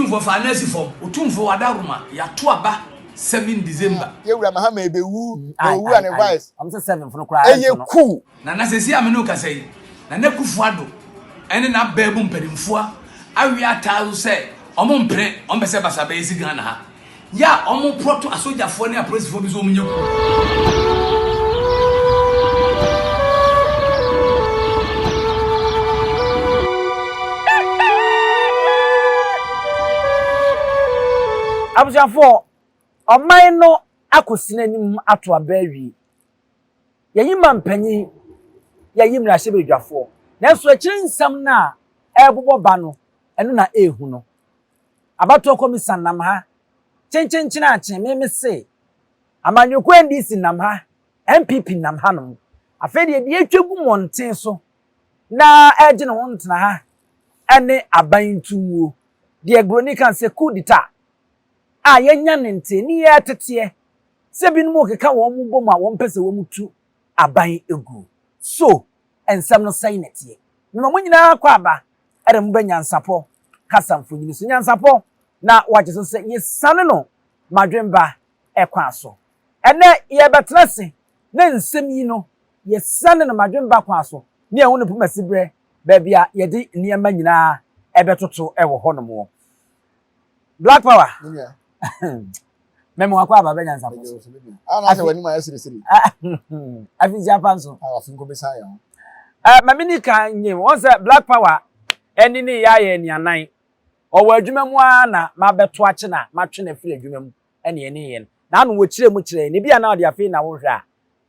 Otumfoɔ fa anan si fam. Otumfoɔ w'adaworoma yɛato aba 7 December. Yɛwura Mahama ɛbɛwu na ɔwu a ne vice Ɔmo sɛ 7 no koraa ɛyɛ ɛnto no. coup. Nana seesei a me ne wo kasa yi, Nana Akufo Addo ne n'abaa mu mpanimfoɔ awe ataa so sɛ wɔn mpene, wɔn pɛ sɛ basabɛyɛ si Ghana ha. Yɛ a wɔn prɔto asogyafoɔ ne apolisifoɔ bi sɛ wɔn nyɛ coup. Abusuafoɔ, ɔman no akɔsi n'anim ato aba awie. Yɛayi mampanyin, yɛayi mmarahyɛbadwafoɔ, nanso akyire nsɛm no a ɛrebobɔ ba no, ɛno na ɛrehu no. Abatoɔ kɔmisa nam ha, kyenkyenkyen akye, me me se, amanyɔkuo NDC nam ha, NPP nam hanom. Afei deɛ deɛ atwa gu mmɔnten so na ɛregye ne ho ntena ha ne aban ntuwuo. Deɛ Buroni ka sɛ coup d'etat a yɛanya ne nte ne yɛreteteɛ sɛ binom rekeka wɔn ho bom a wɔmpɛ sɛ wɔtu aban gu. So nsɛm no sɛn na ɛteɛ? Mema mo nyinaa kɔ aba de mo ba nyansapɔ kasa mfonini so. Nyansapɔ na wɔagye so sɛ yɛsiane no madwemba kwan so. Ɛnnɛ yɛrebɛtena ase na nsɛm yi no yɛsiane no madwemba kwan so ne yɛahu no pomasiberɛ baabi a yɛde nneɛma nyinaa ɛbɛtoto wɔ hɔnom. Black Power. Mɛmɛ wakɔ aba bɛ nyansapɔ so. Ana sɛ w'anim ayɛ sirisiri. Afi si apa nso. Afi nko bɛsa yɛn ho. Mami ni kan nye wɔn sɛ Black Power ɛne ne yɛ ayɛ anianan. Ɔwɔ adwuma mu ara na mabɛto akye na matwe no afiri adwuma mu ɛne ɛne yɛn. Na ano wɔkyerɛ mu kyerɛ yɛn. Ebi a na ɔde afei na wohwɛ a.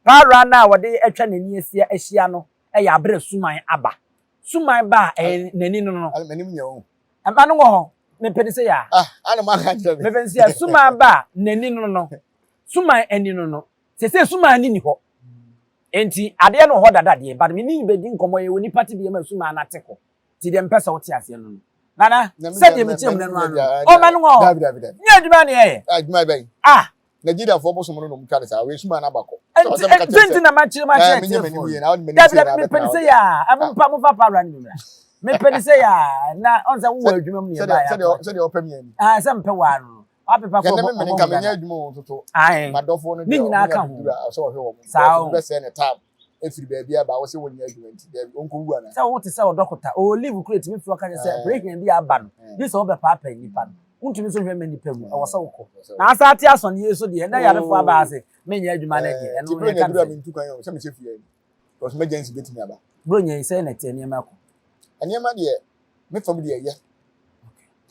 Paara no a wɔde atwa n'ani asia ahyia no ɛyɛ abere suman aba. Suman ba a ɛyɛ n'ani no no. M'anim nyɛ o. Ɛma no wɔ hɔ. Mepɛ ne sɛ yɛ a. Ah, ana mo aka kyerɛ me. Mepɛ ne sɛ yɛ suman ba a n'ani no no. Suman ani no no. Sese suman ani ni hɔ. Enti adeɛ no wɔ hɔ dada deɛ, but me ne bɛdi nkɔmmɔ yɛ wɔ nipa te deɛ ma suman no ate kɔ. Ti deɛ mpɛ sɛ wote aseɛ no no. Nana, sɛdeɛ mekyerɛ mu no no ano. Ɔma no wɔ hɔ. Nyɛ adwuma ne ɛyɛ. Adwuma bɛn? Ah. Nigeriafoɔ bosom no na ɔmo twa ne saa. Wei suman no abakɔ. Nti na makyerɛ makyerɛ tiefoɔ. Dabi dabi mepɛ ne sɛ yɛ a. Mompa momfa paara no bi mmra. Mepɛ ne sɛ yɛ a na ɔn sɛ wowɔ adwuma mu ne yɛba yɛ. Sɛdeɛ ɔpɛ mi ani. Ah sɛ mpɛ wɔ ano no. Wapepa kɔ ɔbɔ ɔbɔ nka menyɛ adwuma wɔ nsoso. Madɔfoɔ no ne nyinaa ka ho. Sɛ ɔhwɛ wɔn. Saa o. Bɛsɛɛ ne tab efiri baabi aba wɔsɛ wɔnyɛ adwuma nti daabi ɔnkɔ wu ana. Sɛ wote sɛ ɔdɔkota o leave kura etumi fi ɔka kyerɛ sɛ operation bi aba no gye sɛ wobɛpaapaa nnipa no. Wontumi nso nhwɛ mma nnipa wu ɛwɔ sɛ wokɔ. Na asa ate asɔne yi so deɛ na yarefoɔ aba ase menyɛ adwuma no deɛ ɛno yɛka no sɛ. Sɛ mehyɛ fie because emergency betumi aba. Buronya yi sɛn na ɛteɛ nneɛma kɔ? Nneɛma deɛ me fam deɛ ɛyɛ.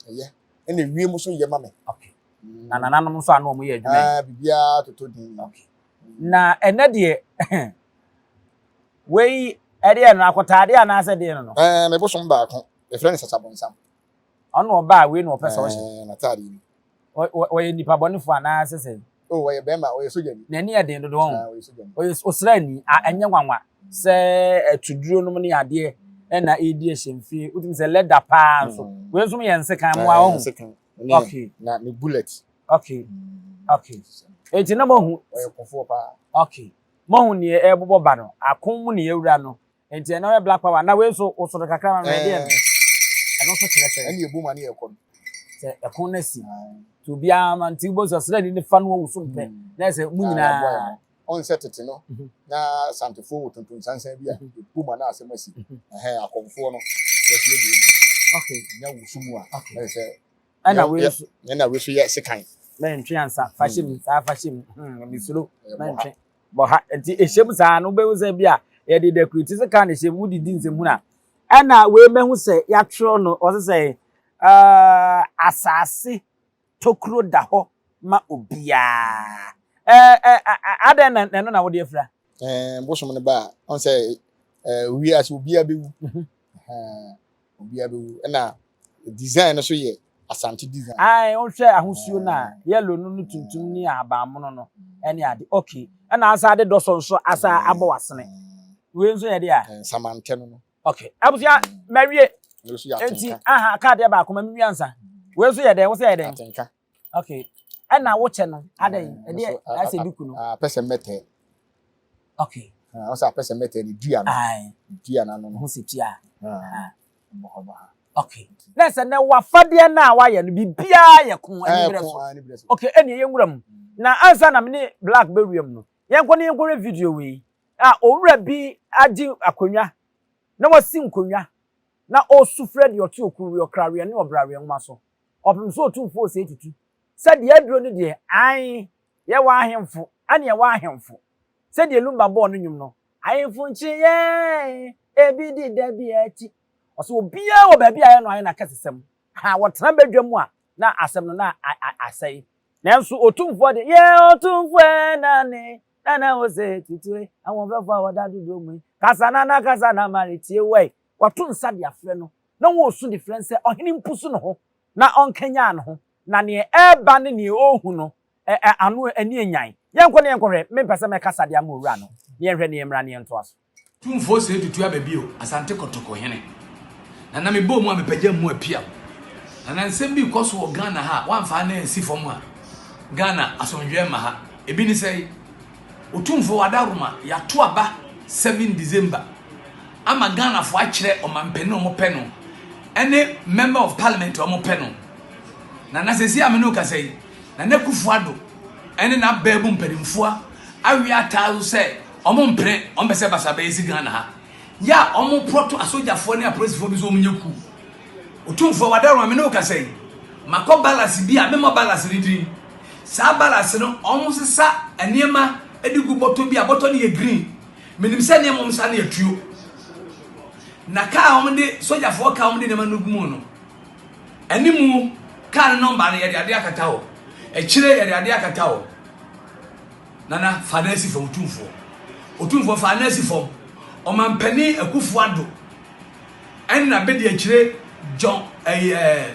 Ɛyɛ. Ɛna ewiem nso yɛ ma me. Okay. Na nananom nso ano wɔn yɛ adwuma yi. Ah, biribiara toto din. Okay. Na ɛnɛ deɛ wei ɛdeɛ no akɔtaadeɛ anaasɛ deɛ no no? Ɛɛ me bosom baako yɛfrɛ no sasabonsam. Ɔno ɔbaa wei na ɔpɛ sɛ ɔhyɛ. Ɛɛ n'ataade yi. Ɔyɛ nipa bɔnefo anaasɛ sɛ? Oh, ɔyɛ bɛrima, ɔyɛ sogyani. N'ani yɛ den dodo ɔho. Ɔyɛ sogyani. Ɔyɛ ɔsraani, a ɛnyɛ nwanwa sɛ atuduro nom ne adeɛ ɛna ɛredi ahyɛmfie. Wotumi sɛ lɛda paa nso. Wei nso yɛ nsekan mmoa ɔho. Nsekan. Okay. Na ne bullet. Okay. Okay. Eti na mohu. Ɔyɛ kɔfoɔ paa. Okay. Mohu neɛ ɛrebobɔ ba no. Ako mu ne yɛwura no. Nti ɛno yɛ black power. Na wei nso wosoro kakra ma mɛ deɛ no. Ɛno nso kyerɛ sɛ. Ɛne ebu ma ne yɛ kɔ no. Sɛ ɛko no asi. Nti obiara ma nti wobɔ sɛ ɔsraani ne fa no ɔwo so mpɛ. Na ɛsɛ mu nyinaa. Ɔn sɛ tete no na Asantefoɔ wɔ tonton sansan bi a ebu ma na asɛm asi. Ɛhɛn akɔmfoɔ no yɛso yɛ deɛ mu. Okay. Nya wusu mu a. Ɛyɛ sɛ. Ɛna wei nso. Ɛna wei nso yɛ sekan. Mɛntwe ansa fa hyɛ mu saa fa hyɛ mu. Mesuro mɛntwe. Bɔ ha nti ɛhyɛ mu saa no wobɛhu sɛ bi a yɛde decorate sɛ kaa na ɛhyɛ mu wode di nsɛm hunu a ɛna wei mɛhu sɛ yɛatwerɛ no ɔsɛ sɛ uh, asase tokuro da hɔ ma obiara adɛn na ɛno na wode afira bosom no ba a ɔn sɛ wiase obiara bɛwu obiara bɛwu ɛna design no so yɛ Asante design. Ae, wohwɛ ahosuo no a, yellow no ne tuntum ne ahabammono no ne ade. Okay. Ɛna asa ade dɔsɔ nso asa abɔ w'asene. Wei nso yɛ de a? Nsamantɛ no no. Okay. Abusua, mawie. Wei nso yɛ atenka. Enti, aha, aka adeɛ baako ma menwie ansa. Wei nso yɛ dɛn? Wo sɛ yɛ dɛn? Atenka. Okay. Ɛna wokyɛ no, adɛn? Ɛdeɛ, ayɛ sɛ duku no. Apɛ sɛ mmɛtɛ. Okay. Ɔsɛ apɛ sɛ mmɛtɛ ne dua no. Ae. Dua no ano no. Ho sɛ tua. Bɔ hɔ bɔ ha. Okay. Na sɛ nɛ wafadeɛ no a wayɛ no biribiara yɛ ko aniberɛ so. Okay, ɛneɛ yɛnwura mu. Na ansa na mene Black bɛwura mu no, yɛnkɔ ne yɛnkɔhwɛ video wei a owura bi agye akonnwa na wasi nkonnwa na ɔresu frɛ deɛ ɔte okuruweɛ, ɔkraweɛ ne ɔbraweɛ nwoma so. Ɔpem sɛ Otumfoɔ Osei Tutu sɛ deɛ aduro no deɛ, ae, yɛwɔ ahemfo, ɛne yɛwɔ ahemfo. Sɛdeɛ Lumba bɔɔ no nnwom no, ahemfo nkye yɛn, ebi di da bi akyi. Ɔsɛ obiara wɔ baabi a ɛyɛ no ayɛ n'akɛsesɛm. Ha, wɔtena badwa mu a, na asɛm no na asɛe. Nanso Otumfoɔ deɛ, yɛ Otumfoɔ na ne nana Osei Tutu ei, ahoɔfɛfoɔ a wɔda dodoɔ mu yi, kasa nana kasa na mare tie wo ei. Wɔato nsa de afrɛ no, na wɔresu de frɛ no sɛ ɔhene mpusu ne ho na ɔnkanyan ne ho, na nea ɛreba ne nea ɔrehu no, ɛ, ɛ, ano ani anyan. Yɛnkɔ na yɛnkɔhwɛ, mempɛ sɛ mɛkasa de ama owura no, na yɛnhwɛ na yɛmmra na yɛntoa so. Tumfoɔ Osei Tutu aba bio, Asante Kotoko hene. Nana mebɔɔ mu a mepagya mu apia. Nana nsɛm bi rekɔ so wɔ Ghana ha a woamfa anan ansi fam a, Ghana asomdwoeɛ mma ha. Ebi ne sɛn? Otumfoɔ Wadaroma yɛato aba 7 December ama Ghanafoɔ akyerɛ ɔmampanin a wɔpɛ no ɛne member of parliament a wɔpɛ no. Nana sɛsi a me ne wo kasa yi, Nana Akufo-Addo ɛne n'abaa mu mpanimfoɔ awe ataa so sɛ wɔn mpene, wɔn pɛ sɛ basabɛyɛ si Ghana ha. Yɛ a wɔn prɔto asogyafoɔ ne apolisifoɔ bi so wɔn nyɛ ku. Otumfoɔ Wadaroma me ne wo kasa yi, makɔ balance bi a memmɔ balance no din. Saa balance no wɔn sesa nneɛma de gu bɔtɔ bi a bɔtɔ no yɛ green. Menim sɛ nneɛma wɔn sa no yɛ tuo. Na kaa a wɔn de sogyafoɔ kaa wɔn de nneɛma no gu mu no, animu kaa no nɔmba no yɛde adeɛ akata hɔ. Akyire yɛde adeɛ akata hɔ. Nana fa nan si fam Otumfoɔ. Otumfoɔ fa nan si fam. Ɔmampanin Akufo Addo ɛna bɛdi akyire John ɛyɛ eh,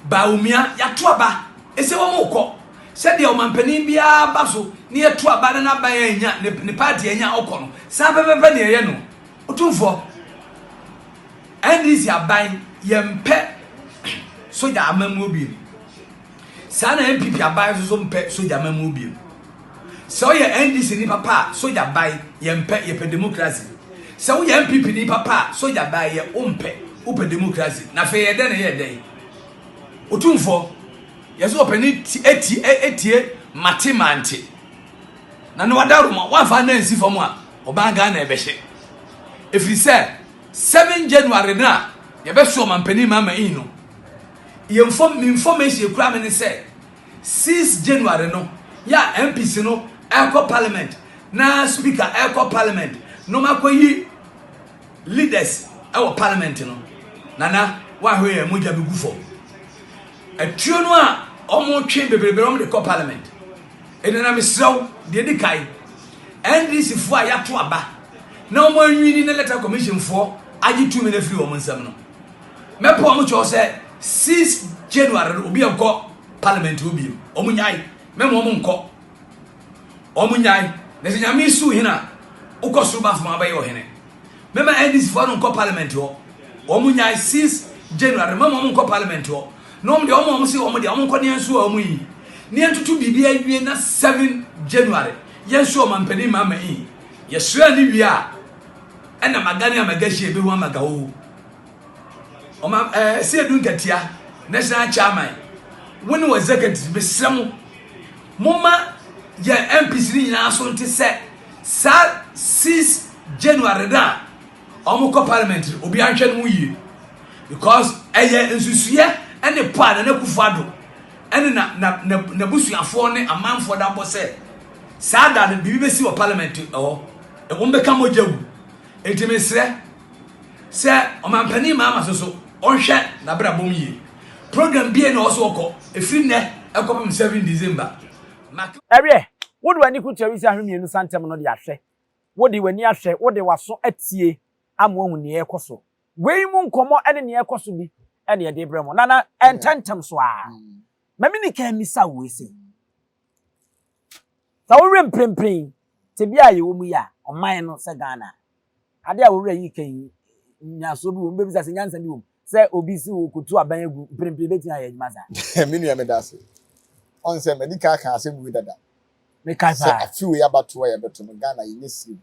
Bawumia yɛato aba ɛsɛ wɔn rekɔ sɛdeɛ ɔmampanin biara ba so ne yɛto aba na n'aban anya ne ne party anya ɔkɔ no saa pɛpɛpɛ ne ɛyɛ no Otumfoɔ NDC aban yɛmpɛ sogya amammuo bio. Saa na NPP aban nso so mpɛ sogya amammuo bio. Sɛ woyɛ NDC ni papa a, sogya ban yɛmpɛ, yɛpɛ democracy. Sɛ woyɛ NPP ni papa a, sogya ban yɛ wompɛ, wopɛ democracy. Na afei yɛ dɛn na yɛ dɛn? Otumfoɔ, yɛsɛ ɔpanin etie etie mate mante. Na ne wada Roma, woamfa na ansi fam a, ɔban Ghana ɛbɛhye. Ɛfiri sɛ 7 January no a yɛbɛso ɔmampanin Mama in no, yɛn me information ekura me ne sɛ 6 January no yɛ a MPs no ɛkɔ parliament na speaker ɛkɔ parliament na wɔn akɔyi leaders ɛwɔ parliament no nana wahwɛ yɛn mogya bɛgu fam atuo no a wɔn twe bebrebe wɔn de kɔ parliament ɛna na mesrɛ wo deɛ di kae NDC foɔ a yɛato aba na wɔn anwini ne electoral commission foɔ agye tumi no afiri wɔn nsam no Mɛpɛ wɔn kyɛw sɛ 6 January no obi nkɔ parliament hɔ biem. Wɔn nyae. Mɛma wɔn nkɔ. Wɔn nyae. Na sɛ nyame siw hene a, wokɔ soro ba fam abɛyɛ ɔhene. Mɛma NDC foɔ no nkɔ parliament hɔ. Wɔn nyae 6 January no mɛma wɔn nkɔ parliament hɔ. Na wɔn deɛ wɔn wɔn se wɔn deɛ wɔn nkɔ ne yɛn nso a wɔn yi. Ne yɛn tutu biribi awie na 7 January yɛn nso ɔmampanin mama yi. Yɛsrɛ ne wie a ɛna maga ne amagahyia ebehu amaga oo. Ɔma ɛɛ eh, sɛ edu nkatia national chairman wo ne wɔ executive mesrɛ mo momma yɛn MPs ne nyinaa so nte sɛ saa 6 January no a wɔn kɔ parliament no obi anhwɛ no ho yie because ɛyɛ nsusuiɛ ɛne pɔ a Nana Akufo-Addo ɛne na na na n'abusuafoɔ ne amanfoɔ da bɔ sɛ saa da no biribi bɛsi wɔ parliament ɛhɔ wɔn bɛka mogya gu enti mesrɛ Sɛ ɔmanpanin Mahama so so ɔnhwɛ n'abrabɔ mu yie. Program bie na ɔwɔ so ɔkɔ ɛfiri nnɛ ɛkɔpem 7 December. Mak. Ɛwiɛ, wode w'ani kuta wiase ahwe mmienu santam no de ahwɛ, wode w'ani ahwɛ, wode w'aso atie ama woahu nea ɛrekɔ so. Wei mu nkɔmmɔ ne nea ɛrekɔ so bi na yɛde rebrɛ mo. Nana, ntɛmntɛm so ara, ma minni kan mmisa wo wei sei. Sɛ wohwɛ mprempren tebea a yɛwɔ mu yi a, ɔman no sɛ Ghana, ade a owura yi ka yi, nyasoɔ bi wɔ mu, bɛbisa sɛ nyansa bi wɔ mu sɛ obi si wɔ kotu aban agu mprempren bɛtumi ayɛ adwuma saa. Me nua meda ase. Ɔn sɛ madi kan aka asɛm wei dada. Mekae Sɛ paa. afe wei abatoɔ a yɛbɛto no Ghana yɛnyɛ siri.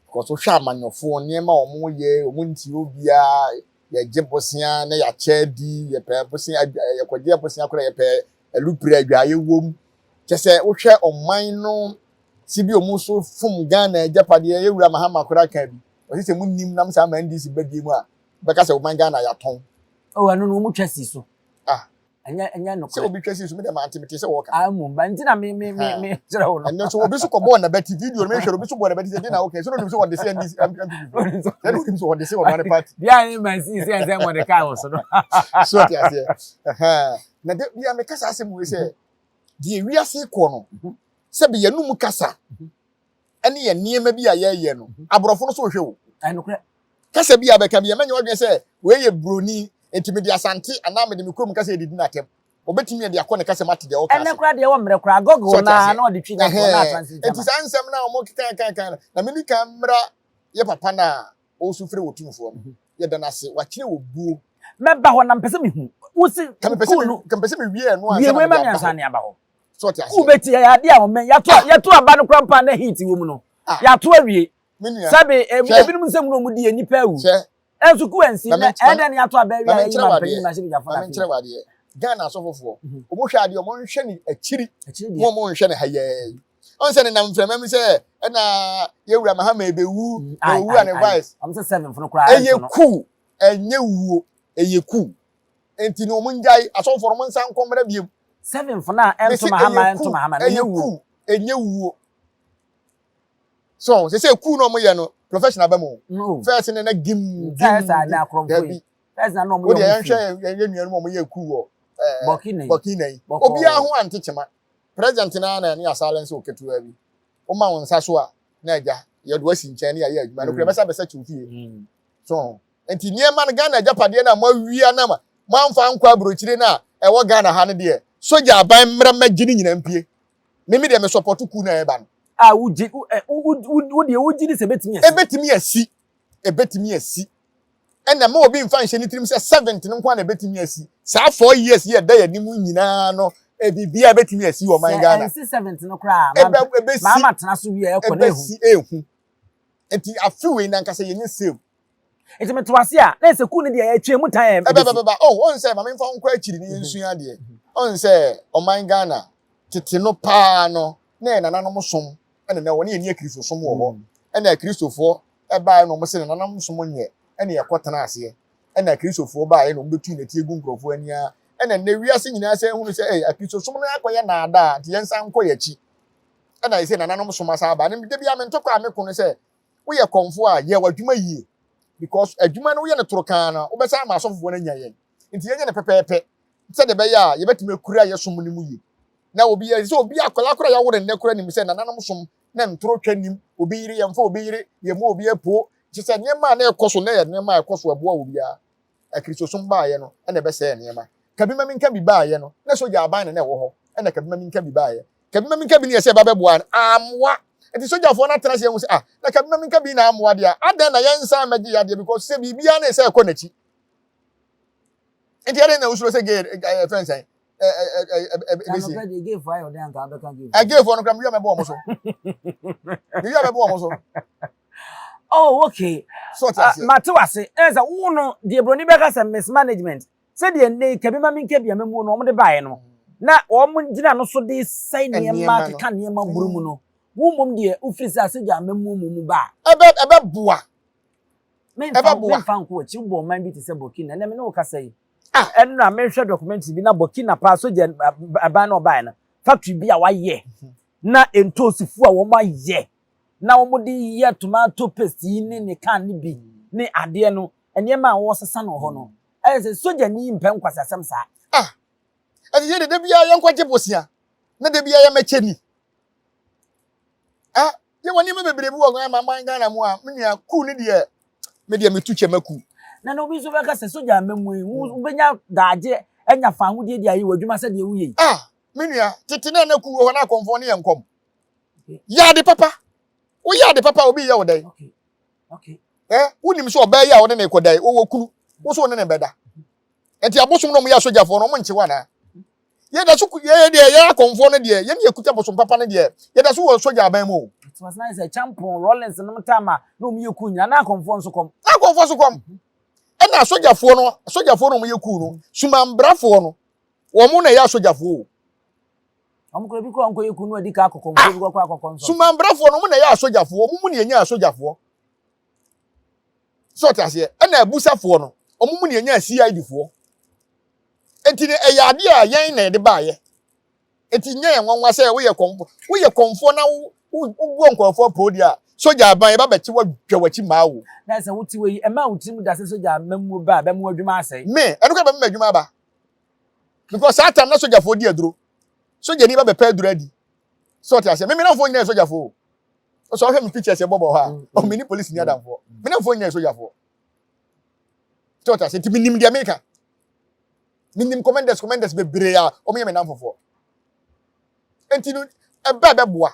Because wohwɛ amanyɔfoɔ nneɛma a wɔn yɛ, wɔn ntie obiara. Yɛgye bosea na yɛakyɛ adi, yɛpɛ bosea, yɛkɔgye bosea koraa yɛpɛ alupere adwaeɛ wom. Kyɛ sɛ wohwɛ ɔman no si bi ɔmo so fom Ghana agyapadeɛ, yɛwura Mahama koraa ka bi. Ɔse sɛ monim nam saa ma NDC ba bie mu a, bɛka sɛ ɔman Ghana yɛatɔn. Oh, ɛno no wɔn twa si so. Ah. Ɛnyɛ ɛnyɛ Sɛ nokorɛ. obi twa si so, me deɛ mante, mete sɛ wɔka. Ah, mmom, ba nti na me me me me kyerɛ wo no. Ɛno nso obi so kɔbɔɔ n'abati, video no mehwɛ no, obi so bɔɔ n'abati sɛ deɛ na woka yi, sɛ na onim sɛ wɔde se NDC, NPP foɔ. Sɛ na onim sɛ wɔde se ɔno ne party. Deɛ a ne ma si sɛ sɛ Mordecai wɔ so no. So ɔte aseɛ. Ɛhɛn. Na de bia meka saa asɛm wei sɛ, deɛ wiase kɔ no, sɛbi yɛnum kasa ɛne yɛn nneɛma bi a yɛyɛ no, aborɔfo no so hwɛ o. Ɛnokorɛ. Kasa bi a bɛka bi, ɛmɛnyɛ wadwene sɛ wei yɛ buroni, nti mede Asante anaa mede me kurom kasa edidi n'atɛm. Obetumi de akɔ ne kasa mu ate deɛ ɔka Ɛnɛ ase. koraa deɛ ɛwɔ mmerɛ koraa, Google So ɔte naa aseɛ. na ɔde twi na toɔ na Ɛhɛn. atranslate Nti ama. saa nsɛm no a wɔn keka kan kan no, na medi kan mmra yɛ papa no a ɔresu frɛ Otumfoɔ no. Yɛda no ase, wakyerɛ wɔ buo. Mɛba hɔ na mpɛ sɛ mehu. Wo se Ka mepɛ sɛ kuu me no ka mepɛ sɛ mewie ɛno wie ansa na wei ma mede me aba ansa hɔ. ne aba hɔ. So ɔte Kuu aseɛ. bɛti ɛyɛ adeɛ a ɔmɛn yɛato yɛto aba no koraa mpo a na heat wɔ mu no. Ah, Yɛato awie. me nua, Sɛbe hwɛ, ebinom nsɛm na wɔn di yɛ nnipa awu. hwɛ, Ɛnso kuu ansi ma na me ɛyɛ ma dɛn na yɛato aba awie ma a me yɛyi nkyerɛ wo mampanyin adeɛ. mmarahyɛbadwafoɔ Ma na me afei. nkyerɛ wo adeɛ. Ghana asɔfofoɔ, wɔn hwɛ adeɛ, wɔn nhwɛ ne akyiri. Akyiri Mo deɛ. wɔn nhwɛ ne ha yɛɛ yi. Ɔn sɛ nenam mframa mu sɛ ɛna yɛwura Mahama ebewu na Ai owu a ai ne ai. vice. Wɔn sɛ seventh no koraa Ɛyɛ ɛnto no. kuu, ɛnyɛ wuo, ɛyɛ kuu. Nti no wɔn ngyae asɔfofoɔ no wɔn nsa nkɔ mmra biem. Seventh no a ɛnto Mesi Mahama ɛyɛ ɛnto kuu, Mahama no ɛyɛ ɛnyɛ wuo. kuu, ɛnyɛ wuo. So sɛ sɛ kuu na wɔn yɛ no professional bɛ mu. No. First ne na gim Sɛ ɛyɛ gim saa gim. na akorɔmfoɔ yi. Dabi. First na na wɔn Wo yɛ deɛ wɔn yɛnhwɛ fie. yɛn yɛn nuanom a wɔyɛ kuu wɔ ɛɛ Burkina yi. Burkina yi. Obiara Bɔkɔɔ. ho ante kyema. President naa na ne asalɛ nso ketewa bi. Woma wo nsa so a na agya yɛde wasi nkyɛn ne yɛayɛ adwuma no kura bɛsa bɛsa kyiw fie. So nti nneɛma no Ghana agyapadeɛ no a moawia no ma moamfa ankɔ aburokyire no a ɛwɔ Ghana ha no deɛ sogya aban mmra mmɛgye ne nyinaa mpie. Me me deɛ me support coup no a ɛreba no. A wogye wo ɛ wo wo wo deɛ wogye di sɛ ebetumi asi. Ebetumi asi. Ebetumi asi. Ɛna ma obi mfa nhyɛ ne tirim sɛ seventh no nko ara na ebetumi asi. Saa 4 years yi a ɛda yɛn anim nyinaa no, biribiara ebetumi asi wɔ ɔman Sɛ Ghana. ɛnsi seventh no koraa a, Ebe ebesi maama tena so wie a ɛkɔ na ehu. Ebesi ehu. Nti afe wei nankasa yɛnyɛ save. Nti meto ase a, na ɛsɛ kuu no deɛ yɛtwe mu tan a Ɛbɛ ebesi. bɛba. Oh, ɔn sɛ maame nfa nkɔ akyiri ne yɛnsua adeɛ. Ɔn sɛ ɔman Ghana tete no paa no na yɛ nananom som ɛna na wɔne yɛni akristo som wɔ hɔ. Ɛna akristofoɔ ɛbaeɛ na wɔn sɛ nananom som nyɛ ɛna yɛkɔ tena aseɛ. Ɛna akristofoɔ baeɛ na wɔn bɛtu nɛte egu nkurɔfoɔ ani ara. Ɛna nnɛ wiase nyinaa sɛ ehunu sɛ ɛyɛ akristo som no akɔyɛ naadaa nti yɛnsan nkɔ yɛn akyi. Ɛna yɛ sɛ nananom som asa aba. Ne da bi a me ntɔkwa a meko no sɛ woyɛ kɔmfo a yɛ w'adwuma yie because adwuma no woyɛ no toro kan no wobɛsan ama asɔfofoɔ no anya yɛn nti yɛnyɛ no pɛpɛɛpɛ sɛdeɛ ɛbɛyɛ a yɛbɛtumi akura yɛ som no mu yie na obi yɛ sɛ obi akwadaa koraa yɛawo no nnɛ koraa nim sɛ nananom som na ntoro twa nim obi yere yɛmfa obi yere yɛmmɔ obi apuo kyerɛ sɛ nneɛma a na ɛkɔ so na yɛ nneɛma a ɛkɔ so ɛboa obiara. Akristosom baeɛ no ɛna ɛbɛsɛɛ nneɛma. Kabi ma menka bi baeɛ no na sogya aban na na ɛwɔ hɔ ɛna kabi ma menka bi baeɛ. Kabi ma menka bi no yɛ sɛ ɛba bɛboa no ammoa. Nti sogyafoɔ no atena ase ahu sɛ ah na kabi ma menka bi na ammoa deɛ a adɛn na yɛnsan mmɛgye yɛ adeɛ because sɛ biribiara na ɛsɛ ɛkɔ n'akyi. Nti adɛn na wosuro sɛ gay ɛɛ fɛn sɛn ɛbɛsi. Anɔpɛ deɛ gayfoɔ ayɛ ɔdɛn anka wobɛka gayfoɔ. Ɛ gayfoɔ no koraa mewia mɛbɔ wɔn so. Mewia mɛbɔ wɔn so. Oh, okay. So ɔte aseɛ. Mate wase. Ɛn sɛ wo no deɛ broni bɛka sɛ mismanagement. Sɛdeɛ nnɛ yi kabi ma menka bi a mɛmuo no wɔn de baeɛ no na wɔn gyina no so de sɛe nneɛma keka nneɛma buru mu no. Wo mmom deɛ wofiri sɛ asogya amammuo mu mu ba a. Ɛbɛ ɛbɛboa. Memfa Ɛbɛboa. memfa nko akyi wobɔ ɔman bi te sɛ Burkina ɛnɛ me ne wo kasa yi. Ah. Ɛno a mehwɛ documentary bi na Burkina paa sogya aban na ɔbaeɛ no factory bi a wayɛ na ntoosifoɔ a wɔn ayɛ na wɔde yɛ tomato paste yi ne ne can no bi ne adeɛ no, nneɛma a wɔresesa no wɔ hɔ no, ɛyɛ sɛ sogyani mpɛ nkwaseasɛm saa. Ah, ɛte sɛ de da biara yɛnkɔgye bosea na da biara yɛmɛkyɛ ni. Ah, yɛwɔ nneɛma bebree bi wɔ Ghana man Ghana mu a, me nua, kuu ne deɛ, me deɛ metu kyɛ maku. Na na obi nso bɛka sɛ sogya amammuo yi, wobɛnya daagye anya fawohodie de ayɛ w'adwuma sɛdeɛ woyɛ yi. Ah, me nua, tete na na kuu wɔ hɔ na akɔmfoɔ no yɛ nkɔm. Yɛ ade papa. Woyɛ ade papa obi yɛ wo dɛn? Eh, wonim sɛ ɔbaa yi a wɔne ne kɔda yi, wɔwɔ kunu. Wo so wo ne ne bɛda. Nti abosom no wɔyɛ asogyafoɔ no, wɔn nkye wo anaa? Yɛda so yɛ deɛ yɛ akɔmfoɔ no deɛ, yɛne yɛkuta bosom papa no deɛ, yɛda so wɔ sogya aban mu o. Nti wɔsan sɛ kyampɔn, Rollins nom tama na wɔn yɛ ku nyinaa, na akɔmfoɔ nso kɔm. Na akɔmfoɔ nso kɔm. Ɛna asogyafoɔ no, asogyafoɔ no wɔyɛ kuu no, sumanbrafoɔ no, wɔn na ɛyɛ asogyafoɔ o. Wɔn kura bi kura wɔn kɔ yɛ kuu no adi ka akɔkɔ nkuo bi kɔ akɔkɔ nsɔ. Sumanbrafoɔ no wɔn na ɛyɛ asogyafoɔ, wɔn mu na yɛnya asogyafoɔ. Sɛ ɔte aseɛ, ɛna abusafoɔ no, wɔn mu na yɛnya CID foɔ. Enti no ɛyɛ adeɛ a yɛn na yɛde baayɛ. Enti nyɛ yɛn nwanwa sɛ woyɛ kɔmfo, woyɛ kɔmfoɔ na wo wobuo nkurɔfoɔ poo deɛ a, sogya aban yɛba bɛkye wo adwa w'akyi maa wo. Na sɛ wote wei, ɛmma wo tirim da sɛ sogya amammuo ba a, ɛbɛma w'adwuma asɛe. Me, ɛno koraa bɛma m'adwuma aba. Because saa time na sogyafoɔ di aduro. Sogyani ba bɛpɛ aduro adi. Sɛ ɔte aseɛ, me me namfoɔ nyinaa yɛ sogyafoɔ o. Sɛ ɔhwɛ me pictures ɛbɔbɔ hɔ a, mm, mm. me ne polisi ni adamfoɔ. Mm. Me namfoɔ nyinaa yɛ sogyafoɔ. Sɛ ɔte aseɛ, nti menim deɛ meka. Menim commanders commanders bebree a wɔyɛ me namfofoɔ. Nti no, ɛbɛ bɛboa.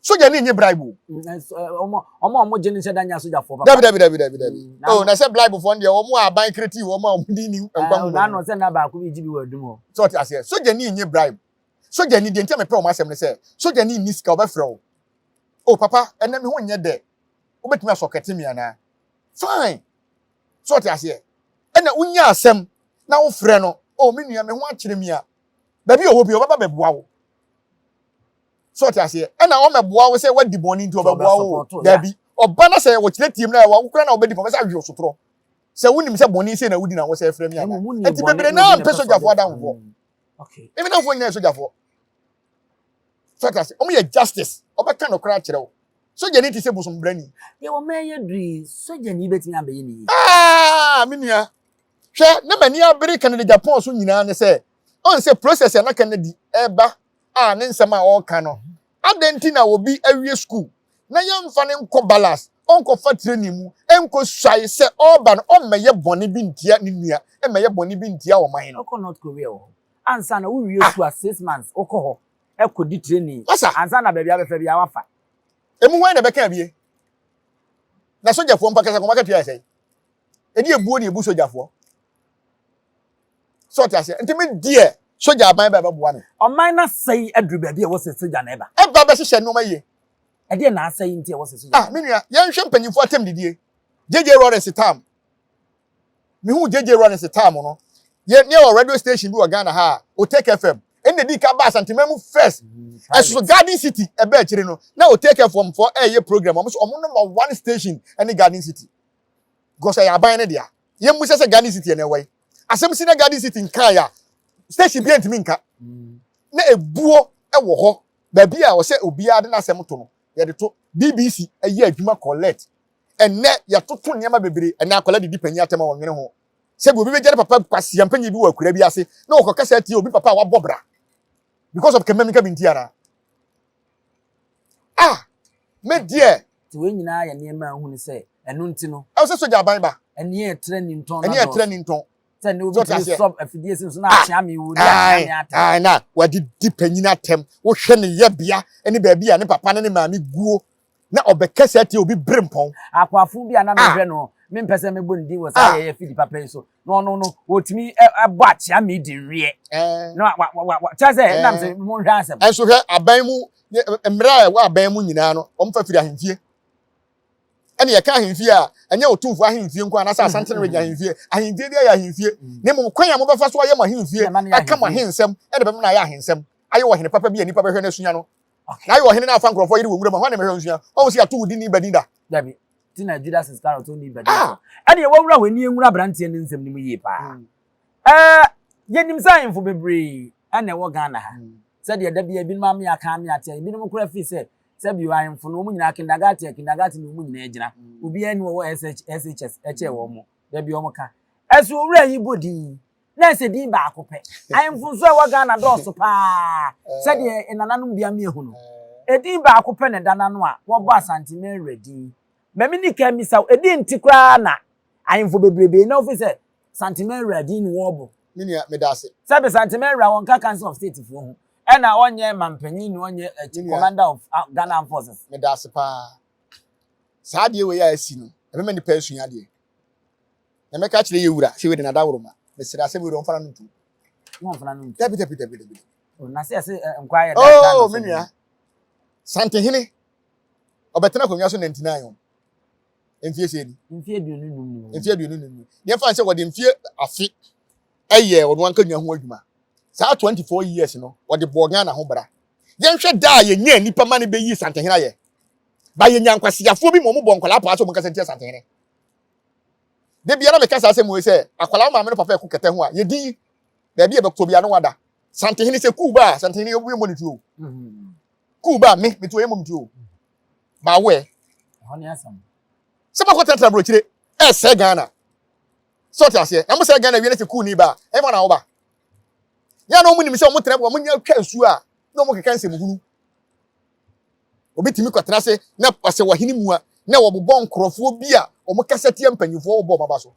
Sogya ni nye bribe o. Wɔn a wɔn gye ne nhyɛ da nya sogyafoɔ papa. Dabi dabi dabi dabi dabi. Mm, oh, na sɛ bribe foɔ deɛ wɔn a aban kreti wɔn a wɔn di ni nkwa mu. Na ano sɛ na baako bi gye bi wɔ adum hɔ. Sɛ ɔte aseɛ, sogya ni nye bribe. Sogya ni deɛ nti a mepɛ wɔn asɛm ne sɛ, sogya ni nni sika ɔbɛfrɛ wo. Oh papa, ɛnɛ me ho nyɛ dɛ. Wobɛtumi asɔ kɛte mi anaa? Fine. So ɔte aseɛ? Ɛna wonya asɛm na wofrɛ no, oh me nua me ho akyere mi a, baabi a ɔwɔ bi ɔbɛba bɛboa wo. So ɔte aseɛ? Ɛna ɔmɛboa wo sɛ wadi bɔne nti ɔbɛboa wo. Daabi. Ɔba na sɛ wɔkyerɛ tiem na wokora na wobɛdi pɔ bɛsɛ ahwe sotorɔ. Sɛ wonim sɛ bɔne sei na wodi na wosɛ frɛ me ana. Nti bebree naa mpɛ sogyafoɔ adamfoɔ. Meme namfoɔ nyinaa yɛ sogyafoɔ. So ɔte aseɛ? Wɔn yɛ justice. Ɔbɛka nokorɛ akyerɛ wo. Sogyani te sɛ bosombrani. Deɛ wɔn ɛyɛ duru yi, sogyani bɛtumi abɛyɛ ne yie. Ah, me nua. Hwɛ, na m'ani abere Kennedy Japan so nyinaa ne sɛ, ɔn sɛ process a na Kennedy ɛreba a ne nsɛm a ɔreka no, adɛn nti na obi awie school na yɛmfa no nkɔ balance, ɔnkɔfa training mu, nkɔ suae sɛ ɔreba no ɔmmɛyɛ bɔne bi ntia ne nua, mmɛyɛ bɔne bi ntia ɔman no. Wokɔ North Korea wɔ hɔ ansa na wowie school a 6 months wokɔ hɔ ɛkɔdi training ansa na baabi abɛfa bi a wafa. Emu hwan na ɛbɛka abie? Na sogyafoɔ mpa kasa kɔma katua yɛ sɛn? Ɛdi ebuo na ebu sogyafoɔ. Sɛ ɔte aseɛ nti me deɛ sogya aban bɛ bɛboa me. Ɔman no asɛe aduru baabi a ɛwɔ sɛ sogya na ɛba. Ɛba bɛhyehyɛ nneɛma yie. Ɛdeɛ na asɛe nti ɛwɔ sɛ sogya. Ah me nua yɛnhwɛ mpanyinfoɔ atɛm didie. JJ Lawrence tam. Mehu JJ Lawrence tam no. Yɛ ne wɔ radio station bi wɔ Ghana ha a Otec FM. Ɛna di ka ba Asanteman mu first. Ɛsoso Garden City ɛbɛ akyire no na Otec FM foɔ ɛyɛ program. Wɔn so wɔn number one station ɛne Garden City. Because ɛyɛ aban no dea. Yɛn mu sɛ sɛ Garden City ɛna ɛwɔ yi. Asɛm si na Garden City nka ya. Station bi ntumi nka. Na ebuo ɛwɔ hɔ. Baabi a ɔsɛ obiara de n'asɛm to no yɛde to. BBC ɛyɛ adwuma collect. Ɛnɛ yɛtoto nneɛma bebree. Ɛnɛ akwadaa didi panyin atɛm a wɔnwene ho. Sɛbi obi bɛgya ne papa kwasia mpanyin bi wɔ akura bi ase na ɔkɔkasa atia obi papa a wabɔ bra because of kɛmɛ mika bi nti ara. Ah, me deɛ. Nti wei nyinaa yɛ nneɛma a ehunu sɛ ɛno nti no. Ɛwɔ sɛ sogya aban ba. Ɛni ɛtrɛ ni ntɔn na dɔɔso. Ɛni ɛtrɛ ni ntɔn. Sɛ ne obi tumi sɔ afidie si so na akyea mi wo di akyea mi atɛm. Ayi na wɔde di panyin atɛm wohwɛ ne yɛbea ne baabi a ne papa ne ne maame guo na ɔbɛkasa atia obi bere mpɔn. Akoafo bi a na mehwɛ no, mempɛ sɛ mebɔ ne din wɔ saa yɛyɛ fidi papa yi so, na ɔno no, wɔtumi bɔ akyea me di nweɛ. Na wa wa wa kyerɛ sɛ ɛnam sɛ monhwɛ asɛm. Ɛnso hwɛ aban mu mmerɛ a ɛwɔ aban mu nyinaa no, wɔmfa firi ahemfie. Ɛne yɛka ahemfie a, ɛnyɛ otumfoɔ ahemfie nko anaasɛ Asante region ahemfie. Ahemfie bi ayɛ ahemfie. Na mmom kwan a mobɛfa so ayɛ mo ahemfie, aka mo ahensɛm, ɛna bɛma no ayɛ ahensɛm. Ayɛ ɔhene papa bi a nnipa bɛhwɛ no asua no. Na ayɛ ɔhene no afa nkurɔfoɔ yere wɔ nwura mu a, hwan na mɛhwɛ nsua? Wahu sɛ yɛato wo din ne badin da? Dabi. Ti na Judas Iscariot ɔnni badin so. Ɛdeɛ wawura hɔ ani nwura aberanteɛ no nsɛm no mu yie paa. Ɛɛ yɛnim sɛ ahemfo bebree ɛna ɛwɔ Ghana ha. Sɛdeɛ da biara ebinom ame aka ame ate a ebinom koraa firi sɛ sɛbio ahemfo no wɔn nyinaa kindergarten a kindergarten na wɔn nyinaa gyina. Obiara ni wɔwɔ SHS ɛkyɛɛ wɔn. Da bi wɔn ka. Ɛso owura yi bɔ din na ɛsɛ din baako pɛ. Ahemfo nso a ɛwɔ Ghana dɔɔso paa sɛdeɛ nananom bi ame ahu no. Edin baako pɛ na ɛda n'ano a wɔbɔ Asante Mary din. Ma me ni kan mmisa wo, edin nti koraa na ahemfo bebrebe na wofi sɛ Sante Mary din na wɔbɔ? Me nua, meda ase. Sɛbe Sante Mary wɔnka Council of State foɔ ho, ɛna ɔnyɛ mampanyin na ɔnyɛ Commander of Ghana Armed Forces. Meda ase paa. Saa adeɛ wei a asi no, ɛbɛma nnipa asua adeɛ. Na mɛka akyerɛ yɛ wura sɛ wei de n'adaworoma. Mesrɛ asɛm wei de ɔmfa n'ano ntom. Ɔmfa n'ano ntom. Dabi dabi dabi dabi. Oh, na sɛ ɛsɛ nkwa ayɛ da. Oh, me nua. Santehene ɔbɛtena akonnwa so 99 o. Mfie sɛ ni. Mfie 25 ni. Mfie 25 ni. Deɛ fa sɛ wɔde mfie afe ɛyɛ ɔno anka nwa ho adwuma. Saa 24 years no wɔde bɔɔ Ghana ho bra. Yɛnhwɛ da a yɛnya nipa ma no bɛyi Santehene ayɛ. Ba yɛnya nkwasiafoɔ bi ma wɔn bɔ nkwadaa paa sɛ wɔn kasa ntia Santehene. Da biara meka saa asɛm wei sɛ akwadaa maame no papa ɛko kɛtɛ ho a yɛdin baabi a ɛbɛkɔ biara no wada. Santehene sɛ kuu ba a Santehene yɛ mmɔ ne tuo. Kuu ba a me metuo yɛ mmɔ me tuo. Baawɛ. Sɛ makɔ tenatena aburokyire ɛsɛ Ghana. Sɛ ɔte aseɛ na mo sɛ Ghana wie no sɛ kuu ni ba a ɛmfa na woba. Yɛn na wɔn nim sɛ wɔn tena wɔn nya twa nsuo a na wɔn keka nsɛm hunu. Obi tumi kɔtena ase na ɔsɛ wɔhene mu a na wɔbobɔ nkurɔfoɔ bi a wɔn kasa tia mpanyinfoɔ wɔbɔ wɔn aba so.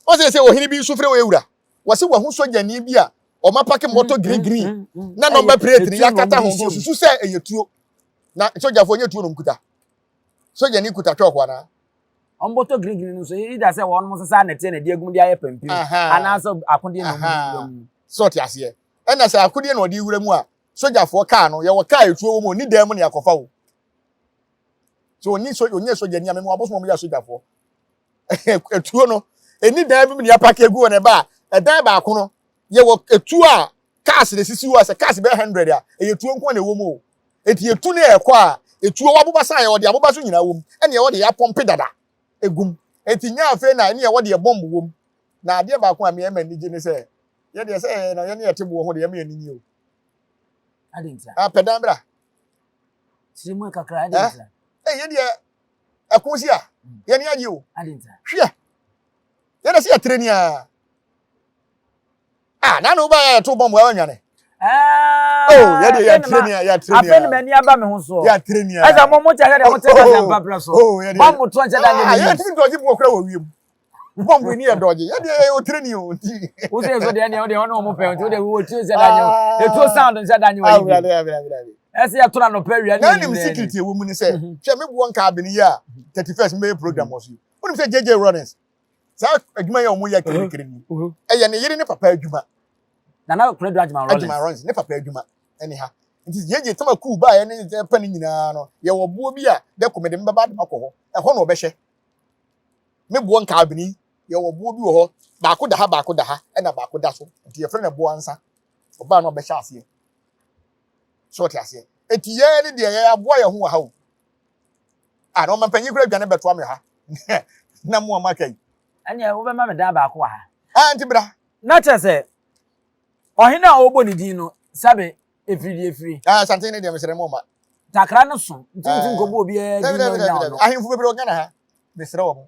Wɔn sɛ sɛ ɔhene bi nso frɛ wɔn ewura wɔsi wɔn ho sogyani bi a wɔn apake mɔtɔ green green na nɔmba plate no yɛakata ho nso susu sɛ ɛyɛ tuo na sogyafoɔ nyɛ tuo na wɔn kuta sogyani kuta twɔko anaa. Wɔn bɔtɔ green green no nso either sɛ wɔn sesa nɛteɛ na ɛde agum de ayɛ pampim anaasɛ akodeɛ na wɔn de wura mu. Sɛ ɔte aseɛ ɛna sɛ akodeɛ na ɔde wura mu a sogyafoɔ kaa no yɛwɔ kaa etuo wɔ mu oni dan mu na yɛakɔfa wo so oni so onye sogyani a mɛmu abosom wɔn yɛ sogyafoɔ etuo no eni dan bi mu na yɛapake egu wɔ ne ba a ɛdan baako no yɛwɔ etuo a cars na esisi hɔ a sɛ cars bɛyɛ 100 a ɛyɛ tuo nko na ɛwɔ mu o eti etu no ɛkɔ a etuo waboba san yɛ wɔde aboba so nyinaa wɔ mu ɛna yɛwɔ de yɛapɔmpe dada egum eti nya afei na ɛne yɛwɔ de yɛ bɔmb wɔ mu na adeɛ baako a meyɛ ma ani gye ne sɛ yɛ deɛ sɛ yɛ na yɛne yɛte boɔ ho deɛ yɛma yɛn ani nye o. Apɛ dan bra. Kyerɛ mu kakra adi ntia. Ɛ yɛ deɛ ɛko si a yɛn ani agye o. Hwɛ yɛn na sɛ yɛtere ni a. Ah, na na woba yɛ to bɔmb wa nwane. Oh, yɛ deɛ yɛtere ni a yɛtere ni a. Afei ni m'ani aba me ho so. Yɛtere ni a. Ɛsɛ mo mo kyɛ sɛ deɛ mo te kasa mpaprɛ so. Bɔmb to nkyɛ da ne mi. Yɛntumi dɔgye boɔ kora wɔ wiem. Bɔmbu ni yɛ dɔgye. Yɛ deɛ yɛ otire ni o nti. Wo sɛ so deɛ deɛ ɔne ɔmo pɛ nti wo deɛ wo tuo sɛ da nye o. Etuo sound nsɛ da nye wɔ yi bi. Ɛsɛ yɛ tora no pɛ wia ne. Na nim secret ɛwɔ mu ne sɛ hwɛ me boɔ nka abene yi a 31st mbɛyɛ program wɔ so yi. Wonim sɛ JJ Rollins saa adwuma yɛ ɔmo yɛ kirikiri ni. Ɛyɛ ne yere ne papa adwuma. Nana Konadu Agyeman Rollins. Agyeman Rollins ne papa adwuma ɛne ha. Nti JJ tama kuu baeɛ ne pɛ ne nyinaa no yɛwɔ boɔ bi a dɛko mede mbɛba de makɔ hɔ. Ɛhɔ na ɔbɛhyɛ. Me boɔ nkaabini, yɛwɔ boɔ bi wɔ hɔ, baako da ha, baako da ha, ɛna baako da so. Nti yɛfrɛ no boɔ ansa. Ɔbaa no ɔbɛhyɛ aseɛ. So ɔte aseɛ. Eti yɛn ne deɛ yɛn aboa yɛn ho wɔ ha o. Ah, na ɔmampanyin kura adwane bɛtoa me ha. Na mo a moaka yi. Ɛnneɛ wobɛma me dan baako wɔ ha. Ah, nti bra. Na kyerɛ sɛ, ɔhene a ɔrebɔ ne din no, sɛbe Efiri deɛ efiri. Ah, Asante ne deɛ mesrɛ mo ma. Takra no so. Nti nti ah. nkɔbɔ obiara din na onya ɔno. Ahemfo bebree wɔ Ghana ha. Mesrɛ wɔn.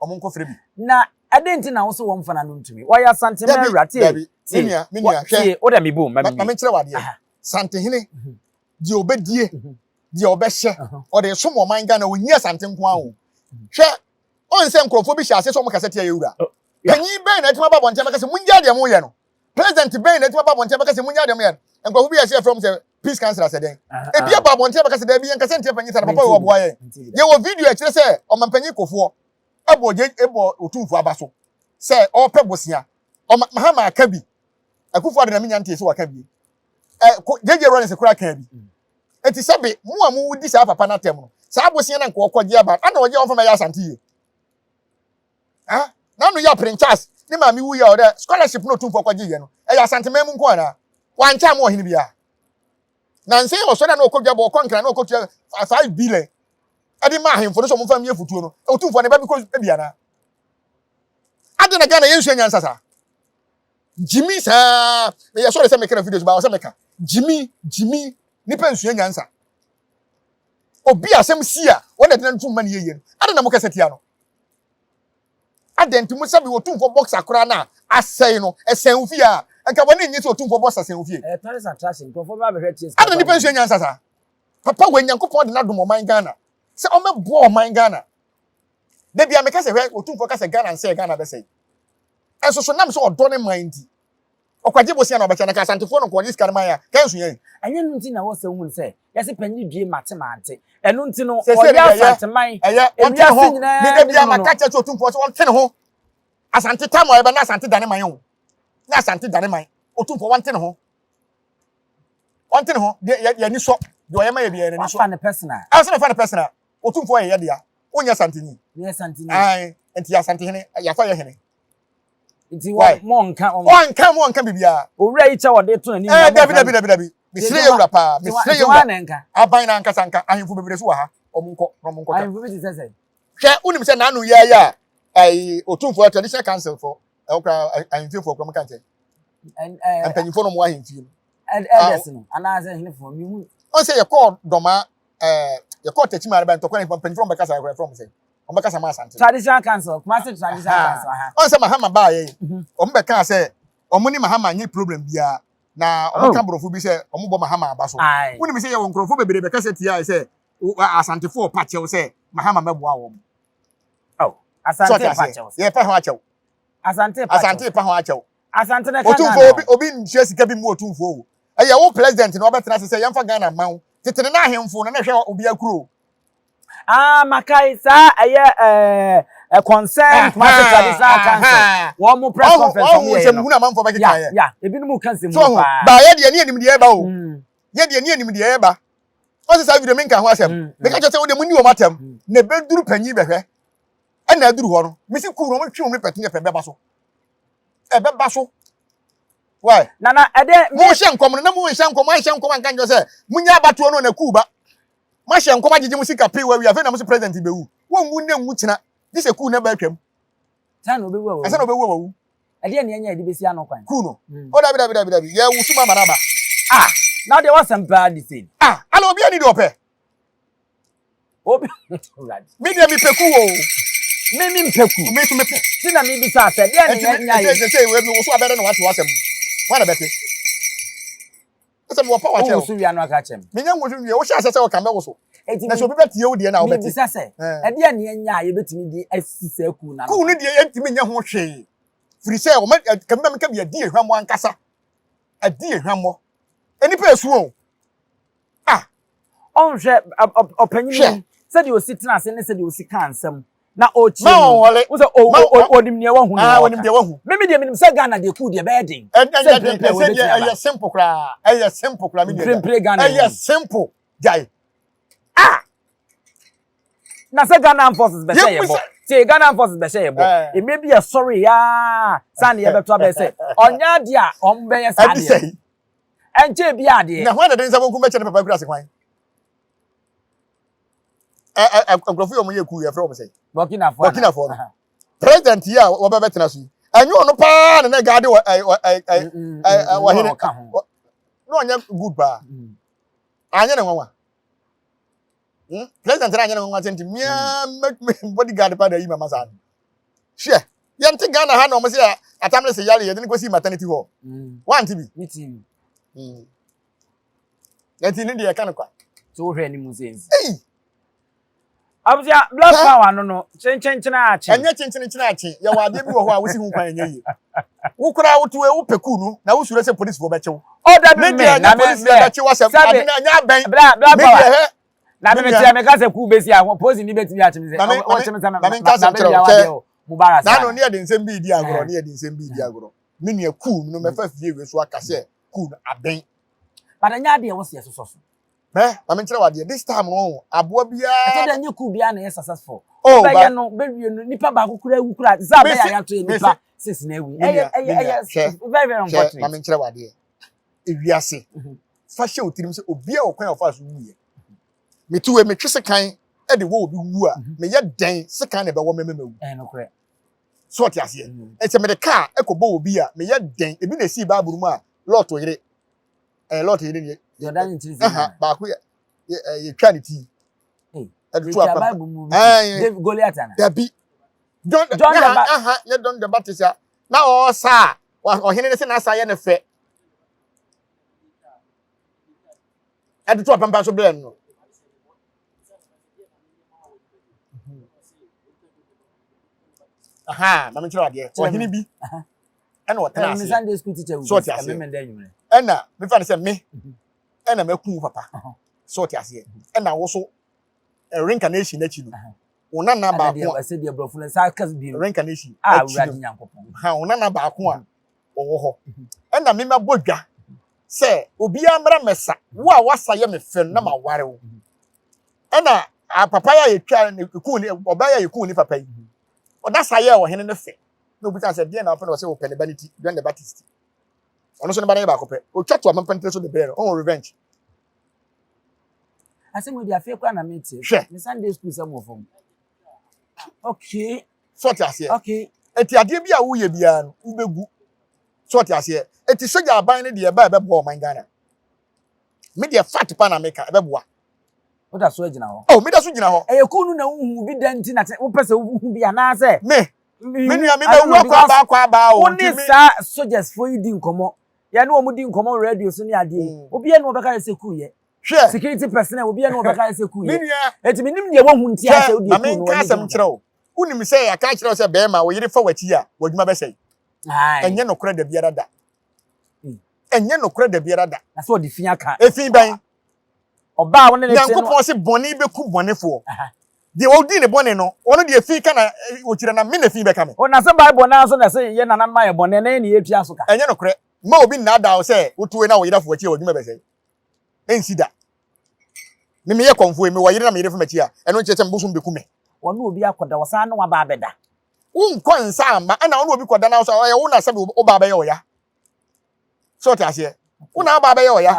Wɔn nkɔ frɛ bi. Na ɛde nti na wosɛ wɔn fana no ntumi. Wɔyɛ Asante mɛ awura tie. Dabi, me nua, me nua, hwɛ. Tie, o dɛ mi bu ma mi. Ma me nkyerɛ wadeɛ. Santehene, mhm. deɛ ɔbɛdie, mhm. deɛ ɔbɛhyɛ, ɔde som ɔman Ghana, ɔnyi Asante nko ara o. Mhm. Hwɛ, ɔn sɛ nkurɔfoɔ bi hyɛ ase sɛ wɔn kasa tia yɛ wura. Oh, Panyin bɛn na ɛtumi aba abɔnten bɛka sɛ mungyaa deɛ moyɛ no. President bɛn na atumi aba abɔnten abɛka sɛ munya dɛm yɛ no? Nkurɔfo bi yɛ sɛ yɛfrɛ wɔn sɛ peace council asɛ dɛn. Ebi aba abɔnten abɛka sɛ daabi yɛnkasa ntia panyin saa na papa wei ɔboa yɛn. Yɛwɔ video a ɛkyerɛ sɛ ɔmampanyin Kofoɔ ɛbɔ gye ɛbɔ Otumfoɔ aba so sɛ ɔrepɛ bosea. Ɔma Mahama aka bi. Akufo Addo na menya ntee sɛ waka bi. Ɛ ko JJ Rawlings koraa kaa bi. Enti sɛbe mo a modi saa papa no atɛm no, saa bosea no anka ɔkɔgye aba no, ana ɔgye a ɔmfa mɛyɛ Asante yie? Ah, n'ano yɛ Prince Charles ne maame wu yɛ ɔdɛ scholarship na otumfoɔ kɔgye yɛ no. Ɛyɛ Asanteman mu nko anaa? Wankyɛ ama ɔhene biara. Na nsɛn ɔsɔre a na ɔkɔ dwa bɔ ɔkɔ nkran na ɔkɔtua 5 billion ɛde ma ahemfo no sɛ ɔmfa mmie futuo no. Otumfoɔ ne ba bi kɔ bi anaa? Ade na Ghana yɛnsua nyansa saa. Gyimi saa. Meyɛ sɔre sɛ meka na videos ba sɛ meka. Gyimi, gyimi, nipa nsua nyansa. Obi asɛm si a wɔn na ɛde no ntum ma ne yie no. Ade na mo kasa tia no. Adɛn nti mo sɛbi otumfoɔ boxer koraa no a asɛe no ɛsɛn wo fie a nka w'ani nnye sɛ otumfoɔ boxer sɛn wo fie. Ɛyɛ tourist attraction nkurɔfoɔ bɛ abɛhwɛ tie sika. Adɛn nipa nsua nyansa saa? Papa wei Nyankopɔn de no adom ɔman Ghana sɛ ɔmmɛboa ɔman Ghana. Da bia meka sɛ hwɛ otumfoɔ ka sɛ Ghana nsɛe Ghana bɛsɛe. Ɛnso so nam sɛ ɔdɔ ne man nti Ɔkwagye bosea na ɔbɛkyɛ na ka Asantefoɔ no nkoa gye sika no ma yɛn a, ka nsu yɛn. Ɛnyɛ no nti na ɛwɔ sɛ wohu no sɛ yɛse panyin due mate mante. Ɛno nti no ɔyɛ Asanteman, ewiase nyinaa nim no no. Me da biara maka kyerɛ sɛ Otumfoɔ sɛ ɔnte ne ho. Asante tam a ɔyɛbɛ na Asante dane man o. Na Asante dane man. Otumfoɔ wɔnte ne ho. Ɔnte ne ho. Deɛ yɛ ani sɔ. Deɛ ɔyɛ ma yɛ biara yɛn ani sɔ. Wafa ne personal. Ɛsɛ mefa ne personal. Otumfoɔ yɛ yɛ dea. Wonyɛ Asanteni? Meyɛ Asanteni. Ae, nti yɛ Asantehene, yɛafa yɛ hene. Nti wɔ mo nka wɔn. Ɔnka mo nka biribiara. Owura yi kyɛ wɔde to n'anim. Ɛɛ dabi dabi dabi dabi. Mesrɛ yɛ wura paa. Mesrɛ yɛ wura. Aban na ankasa nka ahemfo bebree so wɔ ha. Wɔn nkɔ na wɔn nkɔka. Ahemfo bi te sɛ sɛ. Hwɛ wonim sɛ n'ano yɛ yɛ a ɛyi otumfoɔ traditional council fo ɛwɔ kora ahemfiefoɔ kora mo ka nkyɛn. Mpanyinfoɔ na wɔn wɔ ahemfie mu. Elders no anaasɛ henefoɔ mihu. Ɔn sɛ yɛkɔɔ dɔmaa ɛɛ yɛkɔɔ tɛkyima no bɛ ntɔkwa ne mpanyinfoɔ bɛkasa ɛkora fɔm sɛ wɔn bɛkasa ma asante. Traditional council Kumasi traditional council ha. Ɔn sɛ Mahama baa yɛ yi wɔn bɛka sɛ wɔn ne Mahama nye problem biara na wɔn ka borɔfo bi sɛ wɔn bɔ Mahama aba so. Wonim sɛ yɛwɔ nkurɔfoɔ bebree bɛkasa tia yɛ sɛ asantefoɔ pa kyɛw sɛ Mahama mɛboa wɔn. Oh, asante pa kyɛw. Yɛ pa ho akyɛw. Asante pa kyɛw. Asante pa ho akyɛw. Asante na ka Ghana. Otumfoɔ obi obi ntua sika bi mu otumfoɔ o. Ɛyɛ wo president na ɔbɛtena ase sɛ yɛmfa Ghana mma wo. Tete no na ahemfo na na ɛhwɛ obi akuro. Ah, makae saa ɛyɛ ɛɛ eh, concern Kumasi traditional council. Wɔn mo press conference wɔn yɛ no. Ɔho nsɛm hunu amanfoɔ bɛkeka yɛ. Ya, ebinom ka nsɛm hunu paa. Ba yɛ deɛ ne yɛnim deɛ ɛba o. Mm. Yɛ deɛ ne yɛnim deɛ ɛba. Ɔsɛ saa video menka ho asɛm. Mm, mm. Meka kyerɛ sɛ wo deɛ mo ni wɔn atɛm. Na ebeduru panyin bɛhwɛ. Ɛna aduru hɔ no. Mesi kuu na wɔn twe wɔn pɛtɛ pɛ bɛba so. Ɛbɛba so. Why? Nana ɛdɛ. Mo hyɛ nkɔm no na mo nhyɛ nkɔm anhyɛ nkɔm anka nkyerɛ sɛ mo nya abatoɔ no na kuu ba. Mo ahyɛ nkɔm agyegye mo sika pii wɔ awie afei na mo sɛ president bɛwu. Wɔnwu ne nwu kyena. Gye sɛ kuu na ɛba atwam. Sɛ na ɔbɛwu a wawu. Ɛsɛ na ɔbɛwu a wawu. Ɛdeɛ ne ɛnyɛ ɛde bɛsi ano kwan. Kuu no. O dabi dabi dabi dabi. Yɛ wusu ma ma n'aba. Ah! Na deɛ wasɛm paa de sei. Ah! Ala obi ani deɛ ɔpɛ. Obi. Me deɛ mepɛ kuu o. Me me mpɛ kuu. Me nso mepɛ. Ti na mebisa sɛ deɛ ne ɛnya yɛ. Ɛnti sɛ sɛ me woso abɛdɛ na wate wasɛm. Wɔn na bɛte. Ɛsɛ mewɔ power kyɛ o. Wowoso wia no aka kyɛ me. Menya nwoso wia. Wohyɛ asɛ sɛ ɔka mɛwoso. Na sɛ obi bɛtie wo deɛ na wobɛte. Mebisa sɛ ɛdeɛ ne ɛnya a yɛbɛtumi de asi saa kuu no ano. Kuu no deɛ yɛntumi nyɛ ho hwee. Firi sɛ wɔma kami ma meka bi adi ehwammɔ ankasa. Adi ehwammɔ. Nnipa esu o. Ah! Ɔnhwɛ ɔpanyin yi sɛdeɛ ɔsi tena ase ne sɛdeɛ ɔsi ka nsɛm na ɔkyerɛ mu wo sɛ ɔnim deɛ wahu ne ɔka meme deɛ menim sɛ Ghana deɛ kuu deɛ bɛyɛ den sɛ mprempren wɔbɛtumi aba ɛyɛ simple koraa ɛyɛ simple koraa me mprempren Ghana ɛyɛ simple gyae ah na sɛ Ghana Armed Forces bɛhyɛ yɛ bɔ tie Ghana Armed Forces bɛhyɛ yɛ bɔ mmerɛ bi yɛsɔre yaa saa ne yɛbɛto abɛyɛ sɛ ɔnyɛ adeɛ a ɔmo bɛyɛ saa deɛ ɛnkyɛ bi adeɛ. Na hwan na de nsa bonkum bɛkyɛ ne papa kura ase kwan? Ɛ ɛ nkurɔfo yi wɔn yɛ kuw yɛfrɛ wɔn sɛ. Burkinafoɔ. Burkinafoɔ no. President yi a wɔbɛbɛtena so yi ɛnyɛ ɔno paa na na gaade wɔ ɛ ɛ ɛ ɛ ɔhene na ɔnyɛ good paa anyɛ ne nwanwa. Hmm? President na anyɛ ne nwanwa sɛ nti mmea mm. bodyguard paa na ayi mama saa no. Hwɛ yɛnte Ghana ha na wɔn sɛ atamle sɛ yare yɛde no kɔsi maternity hall. Mm. Wante bi? Mm. Nti ne deɛ ɛka no kwa. So wohwɛ anim sɛ nsi. Ei! Abusua black power no no kyenkyenkyen akye. Ɛnyɛ kyenkyenkyen akye. Yɛwɔ adeɛ bi wɔ hɔ a wosi ho kwan ɛnyɛ yie. Wo koraa woto e wopɛ kuu no na wosuro sɛ polisifoɔ bɛkye wo. Oh dabi me na me polisi bɛkye wo asɛm ade no ɛnyɛ abɛn. Bla black power. Na me meteɛ meka sɛ kuu bɛsi a polisi ni bɛtumi akye me sɛ ɔkye me sɛ ma me bɛwia wadeɛ o Mubarak saa. Nano ne yɛde nsɛm bi di agorɔ ne yɛde nsɛm bi di agorɔ. Me nua kuu no mɛfa fie wei so aka sɛ kuu no abɛn. But ɛnyɛ adeɛ ɛwɔ sɛ yɛsosɔ so. Mɛ, ma menkyerɛ wo adeɛ, this time no ɔho, aboa biara. Ɛtɔ da nyɛ kuw biara na ɛyɛ successful. Oh, Wobɛyɛ no, bɛwie no, nipa baako kura awu kura, sɛ abɛyɛ a yɛato yɛ nipa six na awu. Ɛyɛ, ɛyɛ, ɛyɛ very, very unfortunate. Hwɛ, ma menkyerɛ wo adeɛ. Ewiase, mhm. fa hyɛ wo tirim sɛ obiara wɔ kwan a ɔfaa so wuiɛ. Mete wei, metwe sekan de wɔ obi wu a, mhm. meyɛ dɛn sekan na ɛbɛwɔ me mɛmɛ wu. So ɔte aseɛ. Mhm. Ɛsɛ mede kaa ɛkɔbɔ obi a, meyɛ dɛn, ebi na esii Bible mu a, Lot yere ɛɛ lɔɔte yere nie ɛha baako yɛ yɛ yɛtwa ne ti ɛde to apam ɛɛ Goliath ana dabi John John the Baptist aha nyɛ John the Baptist a na ɔɔsa a ɔhene ne sɛ n'asa yɛ ne fɛ ɛde to apampa so brɛ no. Aha, maame kyerɛ adeɛ ɔhene bi ɛna ɔtena ase Sunday school teacher so ɔte aseɛ ɛna mefa no sɛ me mhm. ɛna maku wo papa so ɔte aseɛ ɛna wo so eh, reincarnation akyi no wo nana baako a reincarnation akyi no ha wo nana baako a mhm. ɔwɔ hɔ mhm. ɛna me ma bɔ dwa sɛ obiara mmra mɛsa wo a wasa yɛ me fɛ no na ma ware wo ɛna. A papa yi a yɛtwa ne kuu ne ɔbaa yi a yɛkuu ne papa yi, ɔda saa yɛɛ ɔhene no fɛ. Na obisa sɛ deɛ na ɔpɛ na ɔsɛ ɔpɛ ne ba ne ti, John the Baptist ti. Ɔno nso ne ba no yɛ baako pɛ. Otwa to apampantire so de brɛ no. Ɔwɔ revenge. Asɛm wei deɛ afei koraa na mete. Hwɛ. Me Sunday school sɛm wɔ fam. Okay. So ɔte aseɛ. Okay. Eti adeɛ bi a woyɛ biara no, wobɛgu. So ɔte aseɛ. Eti sogya aban no deɛ ɛba ɛbɛboa ɔman Ghana. Me deɛ fact pa na meka, ɛbɛboa. Woda so gyina hɔ. Oh, meda so gyina hɔ. Ɛyɛ kuw no na wohu bi da nti na wopɛ sɛ wohu bi anaasɛ. Me, me nua me bɛwu akɔ aba akɔ aba o. Wo ne saa soldiers fo yi di nkɔmmɔ. Yɛne wɔn di nkɔmmɔ wɔ radio so ne adeɛ yi. Mm. Obiara ne wɔbɛka sɛ kuw yɛ. Hwɛ. Security personnel obiara ne wɔbɛka sɛ kuw yɛ. Me nua. Eti menim deɛ wohu nti a sɛ wodi kuw no. Hwɛ, ma menka asɛm nkyerɛ wo. Wonim sɛ yɛaka akyerɛ wo sɛ bɛrima wo yere fa w'akyi a, w'adwuma bɛsɛe. Ɛnyɛ nokorɛ da biara da. Ɛnyɛ nokorɛ da biara da. Na sɛ ɔde fi aka. Efi bɛn? Ɔbaa wo ne ne te no. Nyankopɔn se bɔne bɛku bɔnefoɔ. Deɛ ɔdi ne bɔne no, ɔno deɛ fi ka na ɔkyerɛ na me na fi bɛka me. O na sɛ Bible no ara nso na ɛse yɛn nananom ayɛ bɔne na yɛn na yɛtua so ka. Ɛnyɛ nokorɛ. Mma obi nnaadaa wo sɛ woto wei na wo yere afa w'akyi a w'adwuma bɛsɛe. Ɛnsi da. Me meyɛ kɔmfoɔ yi, mewɔ yere na me yere fa m'akyi a, ɛno nkyerɛ sɛ me bosom bɛku me. Ɔne obi akɔda, ɔsan ne wo aba abɛda. Wonkɔ nsa amma, ɛna ɔne obi kɔda na wo nso ɛyɛ wo na sɛbe wo ba abɛyɛ ɔya. sɛ ɔte aseɛ wo na aba abɛyɛ ɔya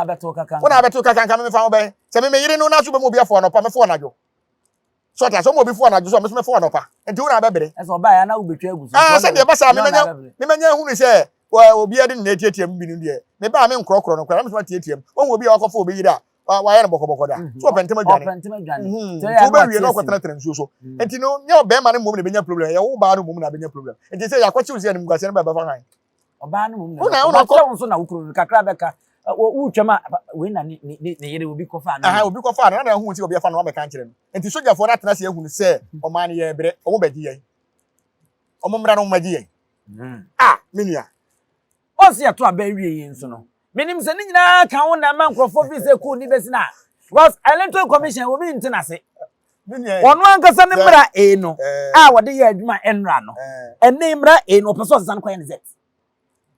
wo na abɛto kakanka me mefa ho bɛn sɛ me meyere no na so bɛmu obi afo anɔpa mefo anadwo sɛ ɔte aseɛ ɔma obi fo anadwo so a meso mefo anɔpa nti wo na abɛbere ah sɛdeɛ ɛba saa memanya memanya hunu sɛ obi ade ne na atiatia mu bi no deɛ mebaa me nkorɔkorɔ no koraa na mesoma tiatia mu wɔn obi a wakɔfa obi yere a wayɛ no bɔkɔbɔkɔ da so ɔpɛ ntɛm adwane nti wobɛwie na ɔkɔtenatena nsuo so nti no nyɛ ɔbɛrima no mmom na ɛbɛnya problem ɛyɛ wo baa no mmom na abɛnya problem nti sɛ yɛakɔkyew sɛ animguaseɛ no bɛbɛfa hwan Ɔbaa no mmom na ɛbɛkɔ. But sɛ wo nso na wo kunu no kakra bɛka, wotwam a, wei na ne ne ne yere obi kɔfaa no. Aha, obi kɔfaa no, na na ahu sɛ obi afa no abɛka nkyerɛ no. Nti sogyafoɔ no atena ase ahunu sɛ ɔman no yɛrebrɛ, wɔn bɛgye yɛn. Wɔn mmra na wɔn mmɛgye yɛn. Ah, me nua. Ɔse yɛto aba awie yi nso no, menim sɛ ne nyinaa ka ho na ɛma nkurɔfoɔ feel sɛ coup ni bɛsi no a, because Electoral Commission obi nte n'ase. Ɔno ankasa ne mmara A no a wɔde yɛ adwuma nnora no, ɛne mmara A no ɔpɛ sɛ ɔsesa no kɔyɛ ne Z.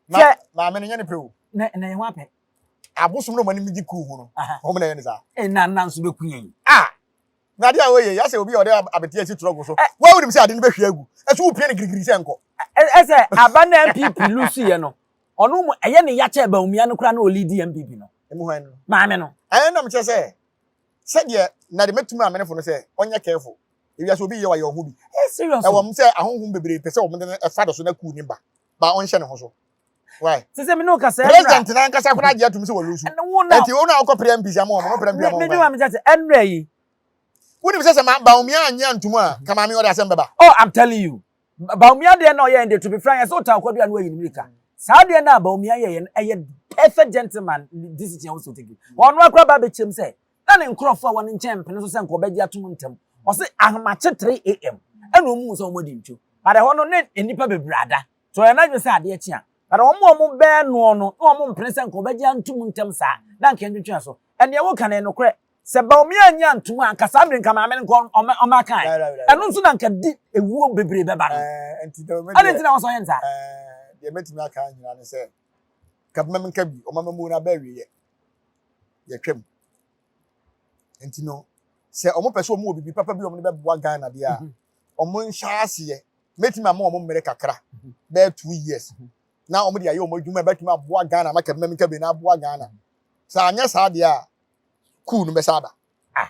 Hwɛ. Maame no nyɛ ne pɛ o. Na na yɛn ho apɛ. Abosom na wɔn anim gye kuu ho no, wɔn na ɛyɛ ne saa. Ɛna nna nso bɛku yɛn. Ah! Na adeɛ a wɔyɛ yi, asɛ obi a ɔde abɛte asi trɔk so. Wɔn a wonim sɛ ade no bɛhwie agu, ɛso wopia no girigiri sɛ nkɔ. Ɛsɛ aba na NPP lusu yɛ no, ɔno mu ɛyɛ ne ya kyɛ Bawumia no koraa na ɔliidi NPP no. Emu hwan no? Maame no. Ɛno na mekyerɛ sɛ Sɛdeɛ na de mɛtumi amenefo no sɛ ɔnyɛ careful. Ewiase obi yɛ wayɛ ɔho bi. Ɛyɛ serious o. Ɛwɔ mu sɛ ahonhom bebree pɛ sɛ wɔn de no ɛfa do so na kuu ne ba, ba ɔnhyɛ ne ho so. Why? Sese me ne wo kasa ɛnra. President no ankasa koraa agye atum sɛ wɔlusu. Ɛna wo na. Ɛnti wo na wokɔ pere MPs ama wɔn, no pere MP ama Me wɔn. me maame kyerɛ sɛ ɛnra yi. Wonim sɛ sɛ ma Bawumia annye antum a, ka maame ɔde asɛm bɛba. Oh, I'm telling you. Bawumia deɛ na ɔyɛ no deɛ to be frank, ɛsɛ ɔtaa kwadua na wayi ne mirika. Saa deɛ no a Bawumia yɛeɛ no, ɛyɛ perfect gentleman decision a ɔsɛ ɔtake. Ɔno ara koraa ba abɛkyerɛ mu sɛ, na ne nkorɔfoɔ a wɔ ne nkyɛn mpene so sɛ nka ɔbɛgye atom ntɛm. Ɔse ahomakye 3am ɛna wɔn hu sɛ wɔn adi ntwo. But ɛhɔ no ne nnipa bebree ada. So ɔyɛ n'adwene sɛ adeɛ kye a. But wɔn a wɔn bɛn noɔ no na wɔn mpene sɛ nka ɔbɛgye antom ntɛm saa na nka ɛntwetwɛn so. Ɛneɛ woka no ɛyɛ nokorɛ. Sɛ Bawumia anyi antom a, anka saa bere nka maame no nka ɔma ɔma kae. Ɛno nso na anka di ewuo bebree bɛba no. Ɛne nti na wɔsɔ yɛn saa. Deɛ mɛtumi aka nyinaa ne sɛ, kabema mu nka bi, ɔma mu no aba awieɛ. Yɛtwam. Nti no, sɛ wɔn pɛ sɛ wɔn wɔ biribi papa bi wɔn de bɛboa Ghana deɛ a, wɔn nhyɛ aseɛ. Mɛtumi ama wɔn mmerɛ kakra, bɛyɛ 2 years, na wɔn de ayɛ wɔn adwuma bɛtumi aboa Ghana ama kabema mu nka bi na aboa Ghana. Sɛ anyɛ saa deɛ a, coup no bɛsa aba. Ah,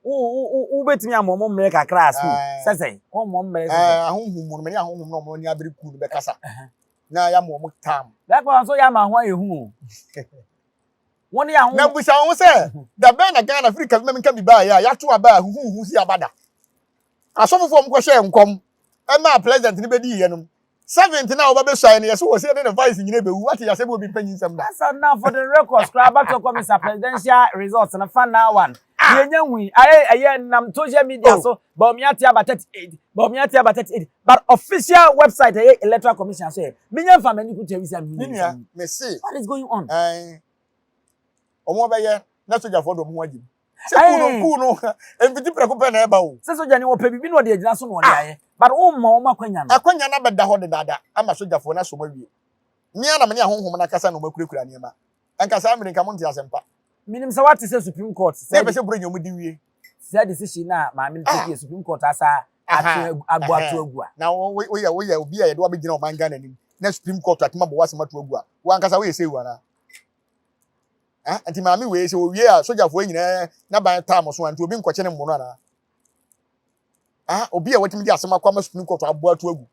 wo wo wo wobɛtumi ama wɔn mmerɛ kakra a school sɛ sɛn wɔn wɔn mmerɛ sɛ sɛn. Ahonhom mu no mene ahonhom na wɔn ani abere coup no bɛkasa na yɛama wɔn tam. Bɛkɔ nso yɛ ama ho ayɛ hu o. Wɔn yɛ ahonhom. Na busa wɔn sɛ da bɛn na Ghana firi kabi mɛmi nka bi baayɛ a yɛato aba a huhuhu si aba da. Asɔfofoɔ wɔn kɔhyɛɛ nkɔm ɛmaa president no bɛdii yɛ nom. Seventh na ɔba bɛsuae no yɛsɛ wɔ sɛ ne ne vice nyina bɛwu wate yɛasɛ bi obi mpanyin nsɛm da. Asa na for the records koraa abatoɔ kɔmisa presidential results no fa now one ah. Yɛnya hui ayɛ ɛyɛ nam social media oh. So Bawumia te aba 38, Bawumia te aba 38, but official website ɛyɛ Electoral Commission so yɛ menya nfa m'ani kuta wi sɛ me nua me se what is going on. Wɔn bɛyɛ na sogyafoɔ de wɔn ho agye mu. Sɛ kuu no kuu no mfiti prɛko pɛ na ɛba o. Sɛ sogyani wɔpɛ biribi na ɔde agyina so na ɔde ah. ayɛ but womma wɔn akwanya no. Akwanya no abɛda hɔ dedaada ama sogyafoɔ no asɔ mu awie. Me ara na me ne ahonhom no akasa na wɔakurakura nneɛma. Ɛnka saa mmere nka monte asɛmpa. Menim sɛ woate sɛ Supreme Court sɛ. Na ɛpɛ sɛ Buronya wɔn di wie. Saa decision no a maame no take yɛ Supreme Court asa atwe abɔ ato agu a. Na woyɛ woyɛ obi a yɛde wabɛgyina ɔman Ghana anim na Supreme Court atumi abɔ w'asɛm ato agu a, wo ankasa woyɛ sɛ anaa? Ah, nti maame wei sɛ owie a sogyafoɔ nyinaa n'aban taa mo so a nti obi nkɔkye ne mmono anaa? Ah, obi a watumi de asɛm akɔ ama Supreme Court abɔ ato agu.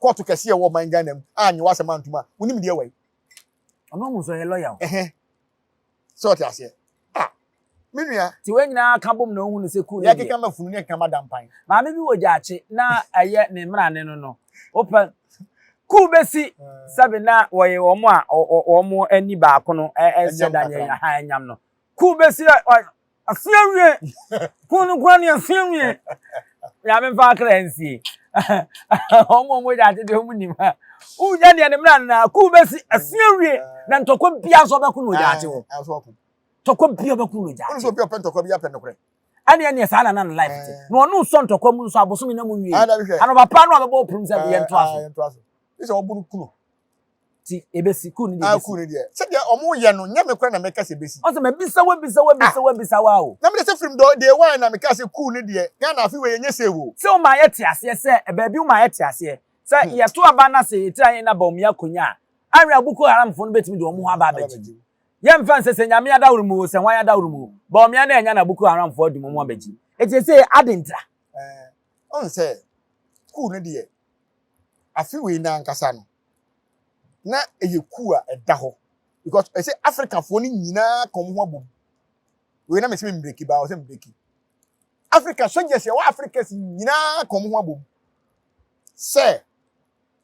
Kɔɔto kɛse a ɛwɔ ɔman Ghana mu a nye w'asɛm antom a, wonim deɛ wɔ yi. Ɔno ɔmo nso ɔyɛ lɔya o. Ɛhɛn. Sɛ ɔte aseɛ. Ah, me nua. Ti wei nyinaa ka bom na ohun no sɛ kuu ne deɛ. Yɛkeka ma funu ne yɛkeka ma dampan. Maame bi wɔ gyaakye na ɛyɛ ne mmerane no no. Wopɛ kuu bɛsi sɛbe na wɔyɛ wɔn a wɔn ani baako no ɛhyɛ da nyɛ ha ɛnyam no. Kuu bɛsi Ase awie. Kun no kura ne ase awie. Nyame mfa akra nsie. Wɔn a wɔn gya ate deɛ wɔn nim ha. Wonya deɛ ne mmra na kuu bɛsi ase awie. Na ntɔkwa bia nso ɔbɛko no ogya ate hɔ. Ntɔkwa bia ɔbɛko no ogya ate. Obi ɔpɛ ntɔkwa bi apɛ nokorɛ. Ɛne ɛne saa na na ne life te. Na ɔno nsɔ ntɔkwa mu nso abosome na mu nwie. Anɔpa paa no abɛbɔ ɔprum sɛ yɛntoa so. Sɛ ɔbu no kuno. Ti ebesi kuu no deɛ ebesi. Ah kuu no deɛ sɛdeɛ ɔmo yɛ no nyɛ me kora na meka sɛ ebesi. Ɔsɛ mabisa wo abisa wo abisa wo abisa wo ao. Na mede sɛ firim dɔ day one na meka sɛ kuu no deɛ Ghana afe wei ɛnyɛ save o. Sɛ woma yɛte aseɛ sɛ baabi woma yɛte aseɛ sɛ yɛto aba na sɛ yɛtira yɛn na Bawumia konya a anwea Boko Haram foɔ no bɛtumi de wɔn ho aba abɛgye mu. Yɛmfa nsɛ sɛ Nyame adaworo mu o sɛ hwan adaworo mu o Bawumia na anya na Boko Haram foɔ de wɔn ho abɛgye mu. Enti seesei aden ntira? Ɛɛ ɔn sɛ kuu no deɛ afe wei no ankasa no na ɛyɛ kuo a ɛda hɔ because ɛsɛ africafoɔ no nyinaa ka wɔn ho abom wei na mesi me mbreki baa ɔsɛ mbreki africa soldiers ɛwɔ africa nyinaa ka wɔn ho abom sɛ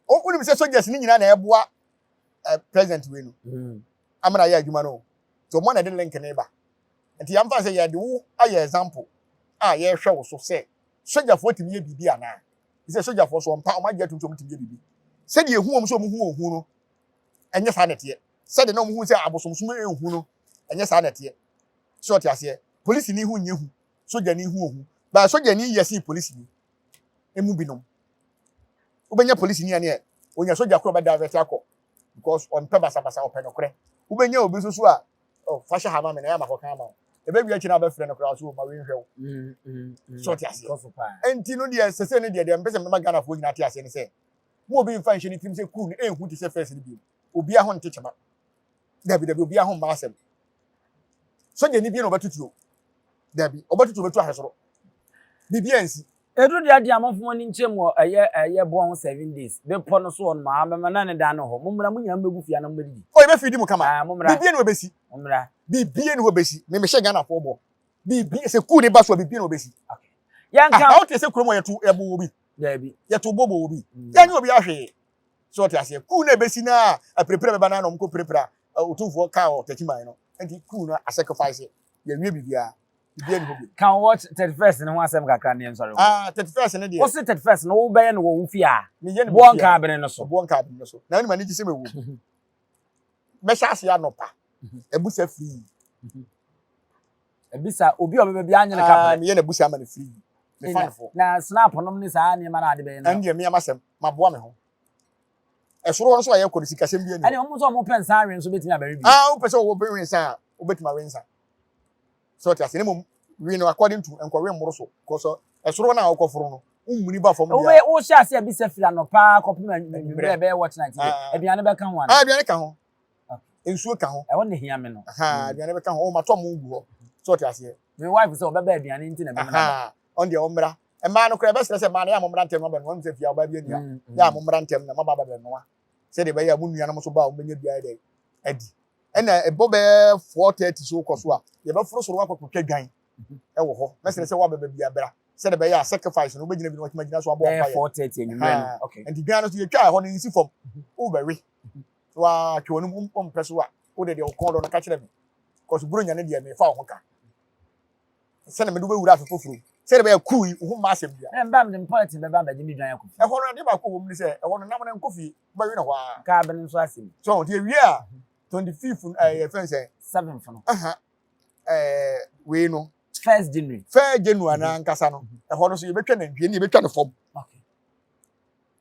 wonim sɛ soldiers no nyinaa na ɛboa eh, president wei no mm. amana yɛ adwuma no nti wɔn na ɛde link no ba nti yɛmfa sɛ yɛde wo ayɛ example a yɛrehwɛ wo so sɛ sogyafoɔ tumi yɛ biribi anaa sɛ sogyafoɔ so ɔmpa ɔmo agye atum sɛ ɔmo tumi yɛ biribi sɛdeɛ ehu wɔn sɛ ɔmo hu wɔn hu no ɛnyɛ saa na ɛteɛ sɛdeɛ na ɔmo hu sɛ abosomsom ehu no ɛnyɛ saa na ɛteɛ sɛ ɔte aseɛ polisini ho nyɛ hu sogyani ho ohu baa sogyani yɛ sen polisini emu binom wobɛnya polisini a neɛ onya sogya korɔ bɛda afɛte akɔ because ɔmpɛ basabasa ɔpɛ nokorɛ wobɛnya obi nso so a oh, fa hyɛ ha ma me na ɛyɛ amakɔka ama wo ɛbɛwie akyi na abɛfrɛ no koraa so ma wei nhwɛ wo mm, mm, mm. so ɔte aseɛ ɛnti no deɛ sɛsɛ no deɛ deɛ mpɛ sɛ mɛma Ghanafoɔ nyinaa te aseɛ ne sɛ mo obi mfa nhyɛ ne tirim sɛ kuu no ɛnhu te sɛ fɛs no bio obiara ho nte kyema dabi dabi obiara ho mma asɛm sogyani bi na ɔbɛtutuo dabi ɔbɛtutu ɔbɛtu ahwɛ soro biribi ansi Ɛduru deɛ adeɛ a momfa mo ani nkyerɛ mu wɔ ɛyɛ ɛyɛ boɔ ho 7 days bepɔ no so hɔ nom a mɛma na ne dan no hɔ mommra mo nyinaa mobɛgu fie ana mobɛdidi. O yɛbɛ fidi mu kama. Ah mommra. Bibie ne wɔbɛsi. Mommra. Bibie ne wɔbɛsi. Me mehyɛ Ghana foɔ bɔ. Bibie sɛ kuu ne ba so a bibie ne wɔbɛsi. Okay. Yɛnka. Ah, wote sɛ kurom hɔ yɛto yɛbo wɔ bi. Daabi. Yɛto bobo wɔ bi. Yɛnyɛ obi ahwee. So ɔte aseɛ. Kuu na ɛbɛsi na apirapira bɛba na na ɔmo kɔ pirapira otumfoɔ kaa wɔ Takyiman no. Nti kuu no asacrifice yɛwie biribiara. Biribiara ni hɔ bio. Ka watch 31st no ho asɛm kakra ne yɛnsɔre hɔ. Ah, 31st no deɛ. Wose 31st no wobɛyɛ no wɔ wo fie a? Meyɛ no Boɔ me fie a. nka abene no so. Boɔ nka abene no so. Na wonim anigye sɛ mewɔ mu. Mɛhyɛ aseɛ anɔpa. Abusa free. Ebisa obi a ɔbɛba bi anyɛ no Ah, kaprɛ. meyɛ no abusa ama no free. Me fanfoɔ. Na snap nom ne saa nneɛma no a ade bɛyɛ no. Ɛno deɛ mea m'asɛm. Maboa me ho. Ɛsoro hɔ nso a yɛkɔ no sikasɛm bi ani hɔ. Ɛne wɔn nso a wɔpɛ nsa awe nso bɛtumi abɛwe bi. Ah, wopɛ sɛ wɔbɛwe nsa a, wobɛtumi awe nsa. Sɛ ɔte ase ne mmom we no according to nkɔwe mmoro so. Kɔsɔ ɛsoro no a wokɔforo no, wommuni ba fam deɛ. Wohyɛ ase abisa firi anɔpa kɔpem anwummerɛ ɛbɛyɛ watch night deɛ, ah. aduane bɛka ho ana? Ah, aduane ka ho. Nsuo ka ho. Ɛhɔ na hia me no. Aduane bɛka ho. Ɔmatɔ mo gu hɔ. Sɛ ɔte aseɛ. Me wife sɛ ɔbɛba aduane nti na ɛbɛma no aba. Ɔno deɛ ɔmmra. Mmaa no koraa ɛbɛsrɛ sɛ mmaa no yɛ a mommra ntɛm na mabɛnoa. Wonim sɛ fie a ɔbaa bi ani ha. Yɛ a mommra ntɛm na moaba abɛnoa. Sɛdeɛ ɛbɛyɛ a mo nuanom nso ba a wɔbɛnya bi ayɛ dɛ adi. Ɛna ɛbɔ bɛyɛ 4:30 so kɔ so a yɛbɛforo soro akɔkɔtwa dwan ɛwɔ hɔ. Mɛsrɛ sɛ woabɛba bi abra sɛdeɛ ɛbɛyɛ a sacrifice no wobɛgyina bi na watumi agyina so abɔ Bɛyɛ mpaeɛ. 4:30 anwummerɛ no. Okay. Nti dwan no so yɛtwa ɛhɔ no nsi fam. Wobɛwe. Watwe w'anom wompɛ so a wode deɛ wo kɔn dɔ no ka kyerɛ me. Kɔso buronya no deɛ mefa wo ho ka. Sɛdeɛ mede wobɛwura afe foforɔ mu sɛdeɛ ɛbɛyɛ kuu yi wo ho mma asɛm bia. Na mba mede mpɔlɛte bɛba abɛgye me dwan akɔ fie. Ɛhɔ no adeɛ baako wɔ mu ne sɛ ɛhɔ no nam no nkɔ fie wobɛwe no hɔ ara. Kaa bene nso asɛm. So nti ewie a 25th ɛɛ yɛfrɛ no sɛ. 7th no. Aha ɛɛ wei no. First January. First January no ankasa no ɛhɔ no so yɛbɛtwa nantwie ne yɛbɛtwa no fam. Okay.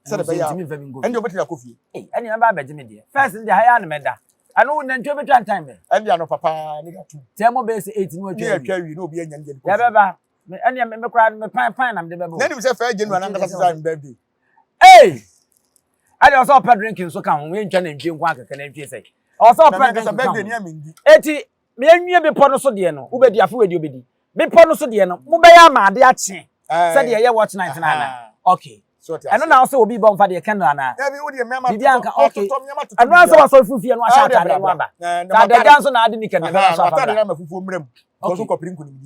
Sɛdeɛ ɛbɛyɛ a ɛnde wobɛtumi akɔ fie. Ɛnde mɛba abɛgye me deɛ. First no deɛ ha yi ara na mɛda. Ɛno wo nantwie bɛtwa ntan bɛ. Ɛnde anɔpa paa ne da tum. Sɛ mo bɛyɛ sɛ 8 ne watwa awie. Ne atwa awie na obi anya ne deɛ de kɔ fie. Yɛbɛba. Ɛnneɛ me koraa me pan pan na mede bɛba o. Na nim sɛ fɛɛ January nankasa sesa me birthday. Ei! Ɛdeɛ ɔsɛ ɔpɛ drink nso ka ho, yɛntwa nantwie nko akɛkɛ nantwie sɛ. Ɔsɛ ɔpɛ drink ka ho. Eti meanwie bepɔ no so deɛ no, wobɛdi afe wei deɛ wobɛdi. Bepɔ no so deɛ no, mobɛyɛ ama ade akye sɛdeɛ ɛyɛ watch night no ana? Okay. Ɛno na ɔsɛ obi bɔ mfa deɛ candle anaa? Biribi anka okay. Ɛno ara sɛ wasɔre firi fie no ahyɛ atadeɛ no aba. Sɛ adagya nso na ade nika no bɛba so afa bra. Okay.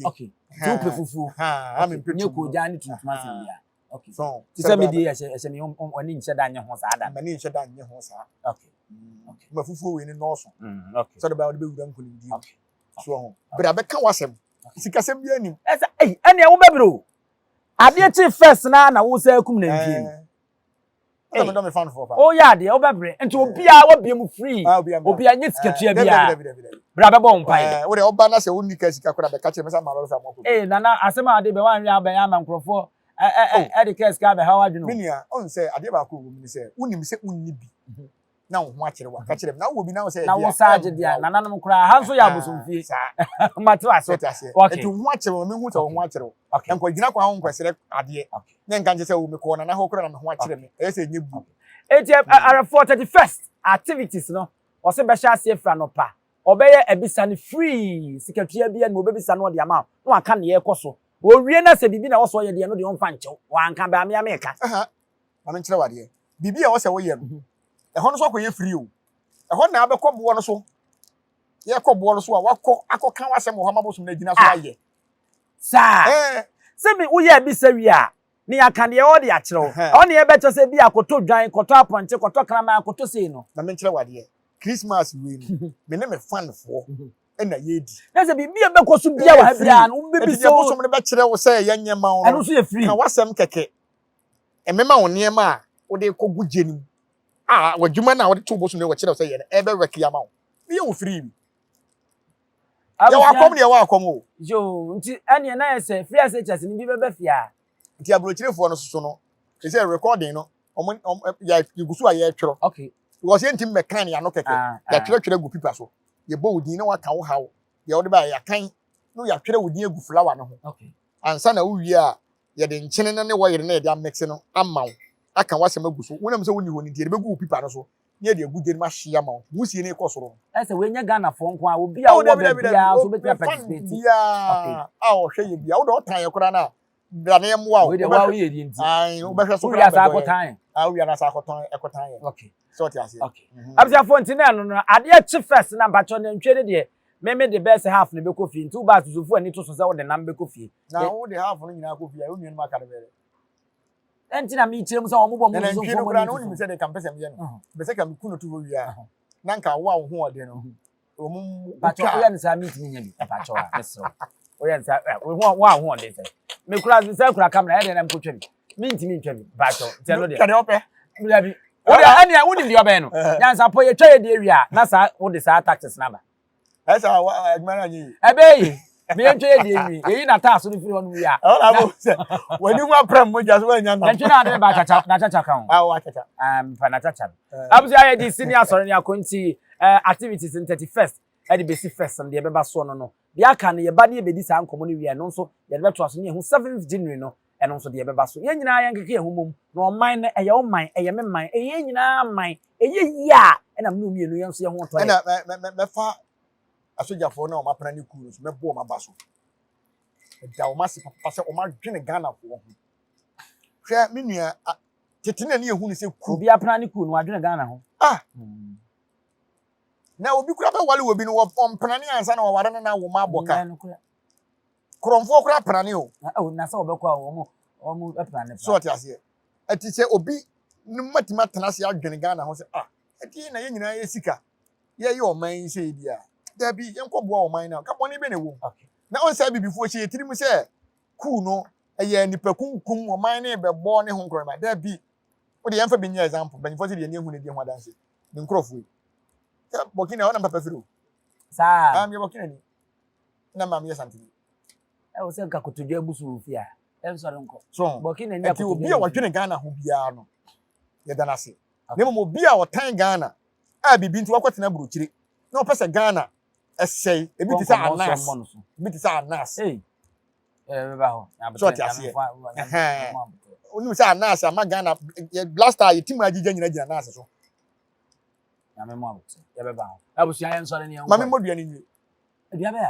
Okay. Nti wopɛ fufuo. Nyɛ koogyaa ne tuntum asɛm biara. Okay. So, Te sɛ me die ɛhyɛ ɛhyɛ me ɔni nhyɛ da nyɛ ho saa da. M'ani nhyɛ da nyɛ ho saa. Okay. Okay. Ma fufuo wei ne nɔɔso. Okay. Sɛ de bɛyɛ ɔde bɛwura nkonimdie. Okay. So ho. Bere abɛka w'asɛm. Sikasɛm bi anim. Ɛsɛ ɛyi ɛnea wobɛbrɛ o. Adeɛ kye first na na wo sɛ akum nantwie no. Ɛna medɔ me fanfoɔ paa. Woyɛ adeɛ wobɛbrɛ nti obiara wabie mu free. Obiara nye sikatua biara. Bra bɛbɔ wo mpaeɛ. Wo deɛ ɔba na sɛ wonni ka sika koraa bɛka kyerɛ me sɛ ama lɔre fɛ ama ɔkɔ. Ee nana asɛm a ade bɛ wanhwɛ a wobɛyɛ ama nkurɔfoɔ ɛde kaa sika abɛha w'adwene o. Me nua ɔn sɛ adeɛ baako wɔ mu ne sɛ wonim sɛ wonni bi na wo ho akyere wo a, ka kyerɛ me. Na wowɔ bi na wo sɛ Na wo saa gye deɛ nananom koraa ha nso yɛ abosomfie. Mate wase. So te aseɛ. Nti wo ho akyere wo, mehu sɛ wo ho akyere wo. Nkɔgyina kwan ho nkɔsrɛ adeɛ. Ne nka nkyɛ sɛ o mekɔɔ nana hɔ koraa na me ho akyere me. Ɛyɛ sɛ ɛnyɛ buo. Enti arefoɔ 31st activities no ɔse bɛhyɛ aseɛ firi anɔpa. Ɔbɛyɛ abisa no free, sikatua biara nni mu, ɔbɛbisa na ɔde ama wo na waka nea ɛrekɔ so. Ɔwie na sɛ biribi na ɛwɔ sɛ ɔyɛ deɛ ɛno deɛ ɔmfa nkyɛ wo. Wanka bɛ a me a meka. Ma menkyerɛ wo adeɛ. Biribi a ɛwɔ sɛ woyɛ no, ɛhɔ no nso akɔyɛ free o. Ɛhɔ na abɛkɔ boɔ no so. Yɛkɔ boɔ no so a, wakɔ akɔka w'asɛm wɔ hɔ ama bosom no agyina so Ah! ayɛ. Saa. Ɛɛ. Sɛ me woyɛ abisa wie a, ne yɛaka deɛ ɛwɔ de akyerɛ wo. Ɛhɔ na yɛbɛkyerɛ sɛ ebia kɔtɔ dwan, kɔtɔ apɔnkye, kɔtɔ kraman, kɔtɔ sei no. Ma menkyerɛ wo adeɛ. Christmas wei no, me ne me fanfoɔ na yɛredi. Na sɛ biribi a ɛbɛkɔ so biara wɔ ha biara no, Ɛti wobɛbisa deɛ o. bosom no bɛkyerɛ wo sɛ yɛnyɛ ma wo Ɛno no, nso yɛ free. ka w'asɛm kɛkɛ. Ɛmema wo nneɛma a wode rekɔgu gya no mu a w'adwuma no a wode too bosom no wɔkyerɛ wo sɛ yɛ no, ɛbɛwɛke ama wo. Meyɛ wo free bi. Yɛwɔ akɔm ne yɛwɔ akɔm o. Yoo, nti ɛneɛ na yɛ sɛ free SHS no bi bɛba fie a. Nti aburokyerefoɔ no soso no, te sɛ recording no, wɔn wɔn yɛ yɛgu so a yɛretwerɛ. Okay. Because yɛntumi mmɛka ne ano kɛkɛ. Ah, ah. Yɛatwerɛtwerɛ agu pipa so. Yɛbɔ wo din na waka wo haw. Deɛ wode baeɛ yɛakan na yɛatwerɛ wo din agu flower no ho. Okay. Ansa na wowie a, yɛde nkyene no ne wɔyere no a yɛde amekse no ama wo aka w'asɛm agu so. Wonam sɛ wonni hɔ no nti, yɛde bɛgu wo pipa no so na yɛde agu gya no mu ahye ama wo. Nwusie no rekɔ soro no. Ɛsɛ wei nyɛ Ghanafoɔ nko ara, obi a Oh, wowɔ dabi, dabi, dabi. baabiara nso O, wobɛtumi me fan aparticipate. Okay. biara a ɔhwɛ yɛ biara, wode ɔtan yɛ koraa no a, bra na yɛmmoa wo. Wei deɛ waa woyɛ deɛ nti. Ae, wobɛhwɛ so Wowie koraa asa bɛdɔ yɛn. akɔtan. Ah, wowie anaasɛ akɔtɔn, ɛkɔtan yɛn. Okay. Sɛ ɔte aseɛ. Okay. Abusuafoɔ nti na ɛno no, adeɛ kye first na mpakyɛw nantwie no deɛ, me me de bɛyɛ sɛ half na ɛbɛkɔ fie, nti wobaa susufoɔ ani to so sɛ wode nam bɛkɔ fie. Na wode half no nyinaa kɔ fie a, wo nuanom aka no bɛyɛ dɛ? Ɛnti na mekyerɛ mu sɛ wɔn bɔ Na wɔn nantwie susufoɔ no wɔn koraa ani no, to wonim so. sɛ deɛ ka mpɛ sɛ meyɛ no. Mepɛ sɛ ka meku no to hɔ wie a, na nka wo a wo ho ɔden no, wɔn Mpakyɛw wotwa woyɛ no saa mentumi nya bi. Mpakyɛw a mesrɛ wo. Woyɛ no saa ɛ wo ho wo a wo ho ɔden sɛ. Mekura sɛ kura kamera ɛyɛ dɛn na mekɔtwa bi. Mentumi ntwa bi. Mpakyɛw nti ɛno deɛ. Twa deɛ wopɛ. Dabi. Wo deɛ ɛnea wonim deɛ ɔbɛyɛ no. Nyansapɔ yɛtwa yɛ deɛ wie a na saa wode saa tactics no aba. Ɛsɛ a adwuma no anyɛ yie. Ɛbɛyɛ yie. Me yɛntwa yɛ deɛ nwie. Yɛyi n'ataaso no firi hɔ no wie a. Ɛhɔ na abɔ sɛ w'ani ho apram mogya so woannya nam. Nantwi no ade ba akyakya n'akyakya ka ho. Ah, wɔ akyakya. Ah, mpa n'akyakya no. Abusua yɛ de sini asɔre ne akonti activities no 31st ɛde besi first no deɛ ɛbɛba soɔ no no. Deɛ aka no yɛba ne yɛbɛdi saa nkɔmmɔ no wie a ɛno nso yɛde bɛtoa so ne yɛhu 7th January no ɛno nso deɛ ɛbɛba so. Yɛn nyinaa yɛnkeka yɛn ho mmom na ɔman no ɛyɛ wo man, ɛyɛ me man, ɛyɛ yɛn nyinaa man. Ɛyɛ yie a ɛna me ne wo mmienu yɛn nso yɛn ho tɔ yɛn. Ɛna mɛfa asogyafoɔ no a wɔapena ne kuo no so mɛbɔ wɔn aba so. Meda wɔn ase papa sɛ wɔadwene Ghanafoɔ ho. Hwɛ me nua, tete na ne yɛhu no sɛ kuo. Obi apena ne kuo no wadwene Ghana ho. Ah! Na obi kura bɛwale obi no wɔmpena ne ansa na wɔware no na wɔn abɔ ka. Korɔmfoɔ kora penane o. Oh, na sɛ wɔbɛkɔ a wɔn wɔn penane. So ɔte aseɛ. Ɛti sɛ obi no matumi atena ase adwene Ghana ho sɛ ah ɛti na yɛn nyinaa yɛ sika yɛyɛ ɔman yi sɛ ebi a dabi yɛnkɔ boa ɔman no ka bɔne bɛ na ɛwɔ mu. Na ɔn sɛ abibifoɔ hyɛ yɛ tirim sɛ kuu no ɛyɛ nipa kunkum ɔman no bɛbɔ ne ho nkorɔma dabi wode yɛmfa bi nyɛ example mpanyinfoɔ sɛ deɛ ani ehu na edi ho adanse ne nkorɔfoɔ yi sɛ Burkina hɔ na mpapa firi o. Saa. Ah meyɛ Burkina ni. Na maame yɛ santene. Ɛwɔ sɛ nka kotodwe abu so wɔ fie a, ɛnsɔre nkɔ. So Burkina ni ɛti akotodwe obi a abu so. wɔdwene Ghana ho biara no, yɛda no ase. Na mmom obi a ɔtan Ghana a biribi nti wakɔtena aburokyire na ɔpɛ sɛ Ghana ɛsɛe. Ebi te sɛ Anas, ebi te sɛ Anas. So ɔte aseɛ. Wonim sɛ Anas ama Ghana blaster a yɛtim agyigya nyina gyina Anas so. Mame mmɔ dua no nwie.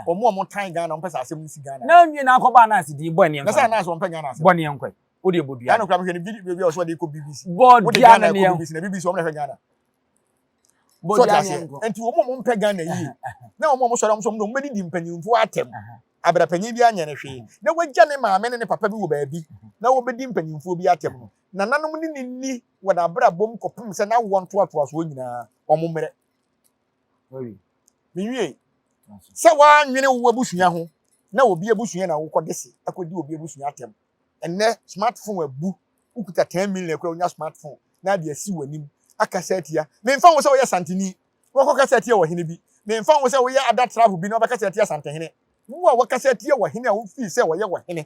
Wɔn a wɔtan Ghana, wɔn pɛ sɛ asɛm no si Ghana. Na nwie na akɔbɔ Anas din bɔ ɛneɛ nkɔ. Na sɛ Anas wɔn pɛ Ghana asɛm. Bɔ neɛ nkɔ. Wo deɛ bɔ dua. Ghana kura mehwɛ ne video bi a ɔsɛ ɔde kɔ BBC. Bɔ dua no neɛ. BBC na BBC wɔn na hwɛ Ghana. So ɔte aseɛ. Nti wɔn a wɔn mpɛ Ghana yie. Na wɔn a wɔn sɔrɔ wɔn sɛ wɔn bɛdidi mpanyinfoɔ atɛm. Abrapanyin bi anyɛ ne hwee. Na wagya ne maame ne ne papa bi wɔ baabi. Na wɔbɛdi mpanyinfoɔ bi atɛm no. Nananom ne ne ni wɔ n'abrabɔ mu kɔpem sɛ n'awoɔ ntoatoasoɔ nyinaa wɔn mmerɛ. Menwiei. Sɛ woannwene wo abusua ho na obi abusua na wokɔ de se akɔdi obi abusua atɛm. Ɛnnɛ smartphone abu, wokuta 10 million koraa wonya smartphone na ade asi w'anim akasa atia. Memfa ho sɛ woyɛ Santeni na wakɔkasa atia ɔhene bi. Memfa ho sɛ woyɛ ada travel bi na wabɛkasa atia Santehene. Wo a wakasa atia ɔhene a wofii sɛ ɔyɛ ɔhene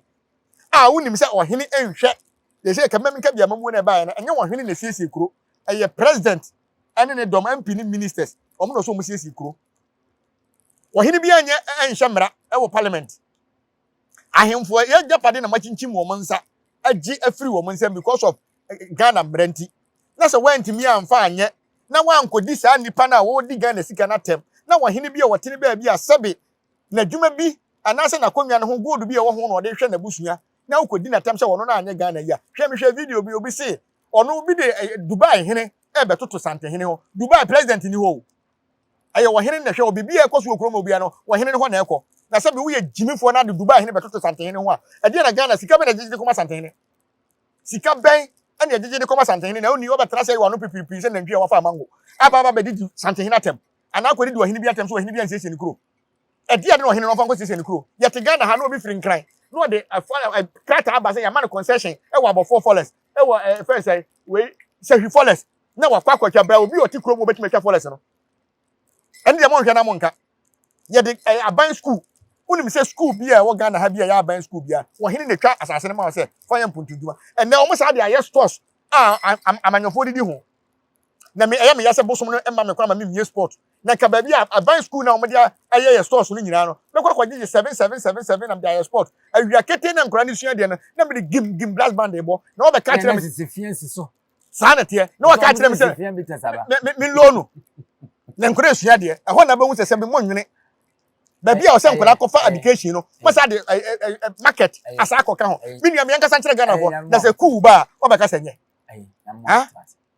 a wonim sɛ ɔhene nhwɛ yɛsɛ kɛmɛ nka bi amamuo na ɛbaeɛ no ɛnyɛ ɔhene na ɛsiesie kuro ɛyɛ president ɛne ne dɔm MP ne ministers wɔn na ɔsɛ wɔn siesie kuro ɔhene bi anyɛ ɛnhyɛ mmara ɛwɔ parliament ahemfo yɛ japade na makyinkyim wɔn nsa agye afiri wɔn nsam because of eh, Ghana mmara nti na sɛ wɔantumi amfa anyɛ na wɔankɔdi saa nnipa no a wɔredi Ghana sika no atɛm na ɔhene bi a wɔte ne baabi a sɛbe n'adwuma bi anaasɛ n'akonnwa no ho gold bi a ɛwɔ ho na ɔde hwɛ n'abusua na wokɔdi n'atɛm sɛ ɔno na anyɛ Ghana yi a hwɛ mehwɛ video bi obi se ɔno bi de eh, Dubai hene ɛbɛtoto Santehene hɔ. Dubai president ni hɔ o. Ɛyɛ ɔhene na ɛhwɛ hɔ. Biribi a ɛkɔ so wɔ kurom hɔ biara no, ɔhene no hɔ na ɛkɔ. Na sɛbi woyɛ gyimifoɔ na de Dubai hene bɛtoto Santehene ho a, ɛdeɛn na Ghana sika bɛn na ɛgyegye de kɔma Santehene? Sika bɛn ɛna ɛgyegye de kɔma Santehene? Na wonni wɔbɛtena sɛ wano pipiripiri sɛ nantwi a wafa amango aba aba bɛdidi Santehene atɛm anaa akɔdidi ɔhene bi atɛm sɛ ɔhene bi ansiesie ne kuro. Ɛdeɛn ade na ɔhene no ɔmfa nkɔsiesie ne kuro? Yɛte Ghana ha na obi firi Nkran na ɔde krataa aba sɛ yɛama no concession wɔ Abɔfoɔ forest wɔ ɛɛ fɛn sɛ wei Sahwi forest na wakɔ akɔtwa bra obi a ɔte kurom obetumi atwa forest no. Ɛne deɛ monhwɛ na monka. Yɛde ɛyɛ aban school. Wonim sɛ school bi a ɛwɔ Ghana ha bi a ɛyɛ aban school bi a ɔhene na etwa asase no ma wo sɛ fa yɛ mpuntudwuma. Ɛnɛ wɔn saa de ayɛ stores a amanyɔfoɔ didi ho. Na me ɛyɛ me ya sɛ bosom no mma me kwan ma memmie sport. Na nka baabi a aban school na wɔde ayɛ yɛ stores no nyinaa no, mɛkɔ akɔgyegye 7777 na mede ayɛ sport. Awia ketee na nkwadaa no sua adeɛ no, na mede gim gim brass band rebɔ. Na wɔbɛka akyerɛ me. Saa na ɛteɛ. Na wɔka akyerɛ me sɛ me me me loan na nkwadaa esua adeɛ. Ɛhɔ na bɛhu sɛ sɛ me mo nwene. Baabi a ɔsɛ nkwadaa kɔfa education no, mo sa de market asa akɔka ho. Me nua me ankasa nkyerɛ Ghana foɔ na sɛ kuu ba a wɔbɛka sɛ nyɛ. Ha?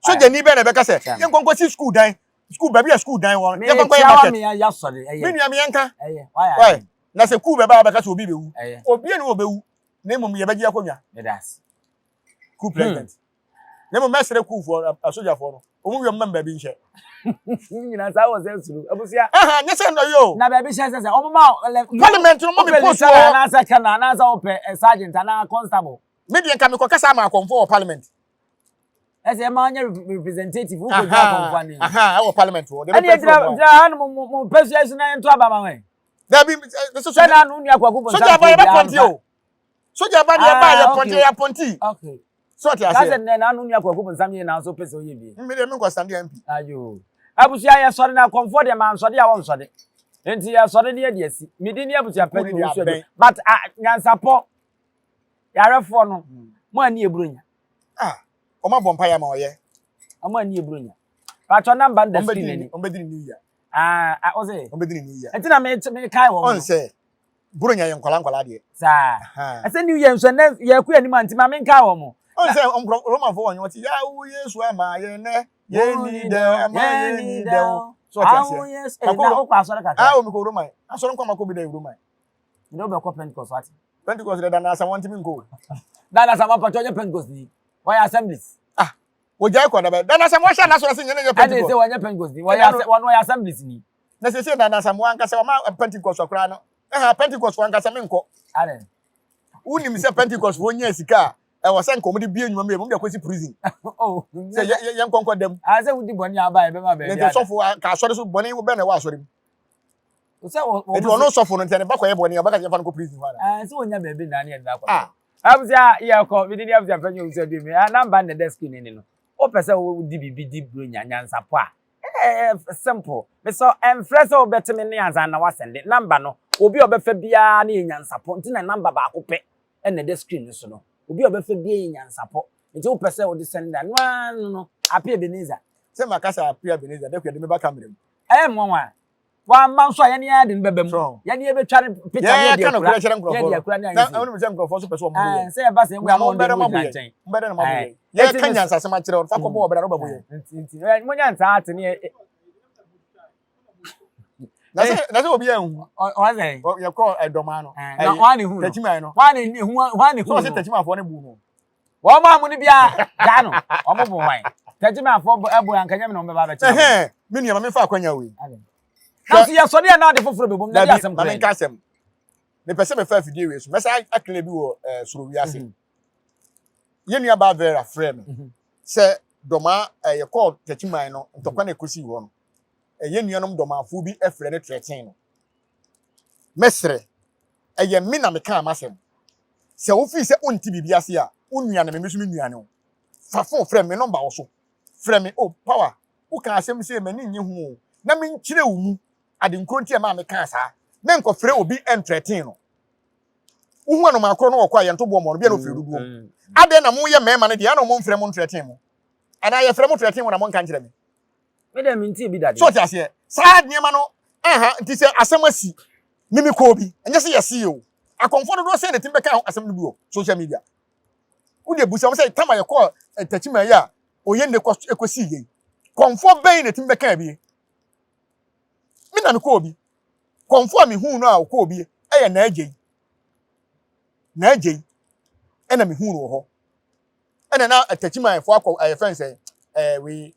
Sogyani bɛn na ɛbɛka sɛ yɛnkɔ nkɔsi sukuu dan, sukuu baabi a sukuu dan wɔ no, yɛnkɔ nkɔyɛ market. Me nua me yɛnka. Why? Na sɛ kuu bɛba a wɔbɛka sɛ obi bɛwu. Obi ne wɔbɛwu. Na mmom yɛbɛgye akonnwa. Kuu president. Na mmom mɛsrɛ kuufoɔ, asogyafoɔ no, wɔn wie wɔn mma baabi nhyɛ. Nyina saa wɔ sɛ suru. Abusua. Aha, nyɛ sɛ nnɔ yi o. Na baabi hyɛ sɛ sɛ wɔn ma. Parliament no ma me post wɔ. Anaasɛ colonel anaasɛ wɔpɛ sergeant anaa constable. Me deɛ nka mekɔ kasa ama akɔmfo wɔ parliament. Ɛsɛ ɛma ɔnyɛ representative wokɔ gyina akɔmfo anim. Aha, ɛwɔ parliament hɔ. Ɛne gyina gyina ha no mo mo pɛsua so na yɛnto aba ma wɔn. Dabi sɛ na no nua kwaku bɔ nsa. Soja ba yɛ bɛ pɔnti o. Soja ba deɛ ba yɛ pɔnti yɛ pɔnti. Okay. So ɔte aseɛ. Kasɛ nnɛ na no nua kwaku bɔ nsam yɛ na nso pɛ sɛ ɔyɛ bi. Me deɛ me nkɔ sande MP. Ayo. Abusua yɛ sɔre na akɔmfoɔ deɛ maa nsɔde a wɔnsɔde. Nti yɛ sɔre ne yɛ deɛ si. Medi ne abusua pɛ ne owusu adwo. But nyansapɔ Yarefoɔ no, mo ani eburo nya. Ah, wɔn abɔ mpaeɛ ama ɔyɛ. Wɔn ani eburo nya. Patro namba no da screen n'ani. Wɔn bɛdi ne new year. Ah, ah, ɔsɛ. Wɔn bɛdi ne new year. Ɛti na me me kae wɔn. Ɔn sɛ, buro nya yɛ nkɔla nkɔla deɛ. Saa. Ɛsɛ new year nso ɛnɛ yɛ kú anim a nti ma me nkae wɔn. Ɔn sɛ, nkorɔ Romanfoɔ wɔn wɔn ti yawo Yesu ama yɛn nɛ. Yɛn ni dɛ ama yɛn ni dɛ o. So ɔte aseɛ. Makɔ asɔre kakra. Ah, o mi kɔ Roman. Asɔre nkɔ makɔ bi dɛ Roman. Ndé wobɛkɔ Pentecost wate. Pentecost dɛ Dana Asamoah ntumi nkɔ o. Dana Asamoah mpatwa ɔnyɛ Pentecost ni. Wɔyɛ Assemblies. Ah, wɔgyae kɔ dabɛ. Dana Asamoah hyɛ n'asɔre ase nyɛ nyɛ Pentecost. Ɛna ɛsɛ wɔnyɛ Pentecost ni. Wɔyɛ asɛ wɔn wɔyɛ Assemblies ni. Na sɛ sɛ Dana Asamoah ankasa wɔma Pentecost koraa no. Ɛha Pentecost fo ankasa menkɔ. Adɛn? Wonim sɛ Pentecost fo nya sika a ɛwɔ sɛ nka wɔde bie nnwuma mu yɛ wɔn de akɔsi prison. Oh, sɛ yɛ yɛ nkɔnkɔ dɛm. Ah, sɛ wodi bɔne aba yɛ bɛma baabi. Na nti sɔfo ka asɔre so bɔne bɛn na ɛwɔ asɔre mu. Sɛ wɔ wɔ. Nti ɔno sɔfo no nti ne ba kɔyɛ bɔne a ɔbɛka sɛ yɛmfa no kɔ prison hɔ ana. Ɛɛ sɛ wɔnya baabi na ne yɛde no akɔ. Ah. Abusua yɛkɔ mede ne abusua panyin owusu adu mi namba na ɛda screen ni no wopɛ sɛ wodi biribi di buronya nyansapɔ a Ɛyɛ simple. Mesɛ ɛmfrɛ sɛ wobɛte me nne ansa na woasɛnde. Number no, obi a ɔbɛfa biara no yɛ nyansapɔ nti na number baako pɛ na ɛda screen no so no. Obi a ɔbɛfa biara yɛ nyansapɔ nti wopɛ sɛ wode sɛnde a, ɛno ara no no, Appiah Ebenezer. Sɛ maka sɛ Appiah Ebenezer, da koro yɛde me ba camera mu. Ɛyɛ nwanwa. Wamma nso a yɛne yɛn de no bɛba mu. Yɛne yɛbɛtwa no picture ne yɛde akura. Ne yɛde akura ne ayɛ sei. Na sɛ nkurɔfoɔ nso pɛ sɛ wɔn bo yɛn. Sɛ yɛba sɛ yɛn wɔn de mu gyina nkyɛn. Mbɛdɛ na mo abo yɛn. Yɛka nyansasɛm akyerɛ wɔn fa kɔbɔ wɔ bɛrɛ na wɔbɛbo yɛn. Nti mo nya ntaa ate ne yɛ. Na sɛ na sɛ obi yɛ nhu. Ɔsɛ. Yɛkɔ ɛdɔmaa no. Na wɔn ne hu no. Tɛkyiman no. Wɔn ne hu wɔn ne hu no. Sɛ ɔsɛ tɛkyimanfoɔ ne bu no. Wɔn a mo no biara gyaa no, wɔn bo hwan? Tɛgyemanfoɔ bo ɛbo anka nyame na wɔn bɛba abɛkyerɛ wɔn. Ɛhɛn, me nua ma memfa akwanya wei. Nanso yɛsɔre a na ade foforɔ bɛbom na ɛde asɛm korɛ. Ma menka asɛm. Mepɛ sɛ mefa afidie wei so. Mɛsa akele bi wɔ eh, soro wiase. Mhm. Yɛn nua baa Vera frɛ me mhm. sɛ dɔmaa eh, yɛkɔɔ tɛkyiman no ntɔkwa na ɛkɔsii hɔ no. Eh, yɛn nuanom dɔmaafoɔ bi frɛ ne trɛten no. Mɛsrɛ, ɛyɛ me na mekaa m'asɛm. Sɛ wofii sɛ wonte biribi ase a, wo nua ne me, me nso me nua ne wo. Fa fon frɛ me, me nɔmba wɔ so. Frɛ me, oh, Power, wokaa asɛm sei, m'ani nnye ho o, na menkyerɛ wo mu ade nkoro nti a ɛmaa mekaa saa. Menkɔfrɛ obi ntrɛten no. Wohu anomaa korɔ no wɔ kɔ a, yɛnto boɔ mmɔ no, bia na ɔfiri dodoɔ mu. Adɛn na moyɛ mmarima no deɛ, ana wɔmfrɛ mo ntrɛten mo? Anaa yɛfrɛ mo trɛten mo na monka nkyerɛ me? Me deɛ mentee bi da deɛ. So ɔte aseɛ? Saa nneɛma no, aha, nti sɛ asɛm asi, me me kɔɔ bi, ɛnyɛ sɛ yɛsee o. Akɔmfoɔ dodoɔ sɛn na ɛtumi bɛka ho asɛm no bi wɔ social media? Wo deɛ busa wɔn sɛ tam a yɛkɔɔ eh, Techiman yi a ɔyɛ nne kɔ ɛkɔsii yei. Kɔmfoɔ bɛn na ɛtumi bɛkaa bi? Me na mekɔɔ bi. Kɔmfoɔ a mehuu no a ɔkɔɔ bi ɛyɛ Naagye yi. Naagye yi ɛna mehuu no wɔ hɔ. Ɛna na Techimanfoɔ akɔ ɛyɛ fɛn sɛ ɛɛ wei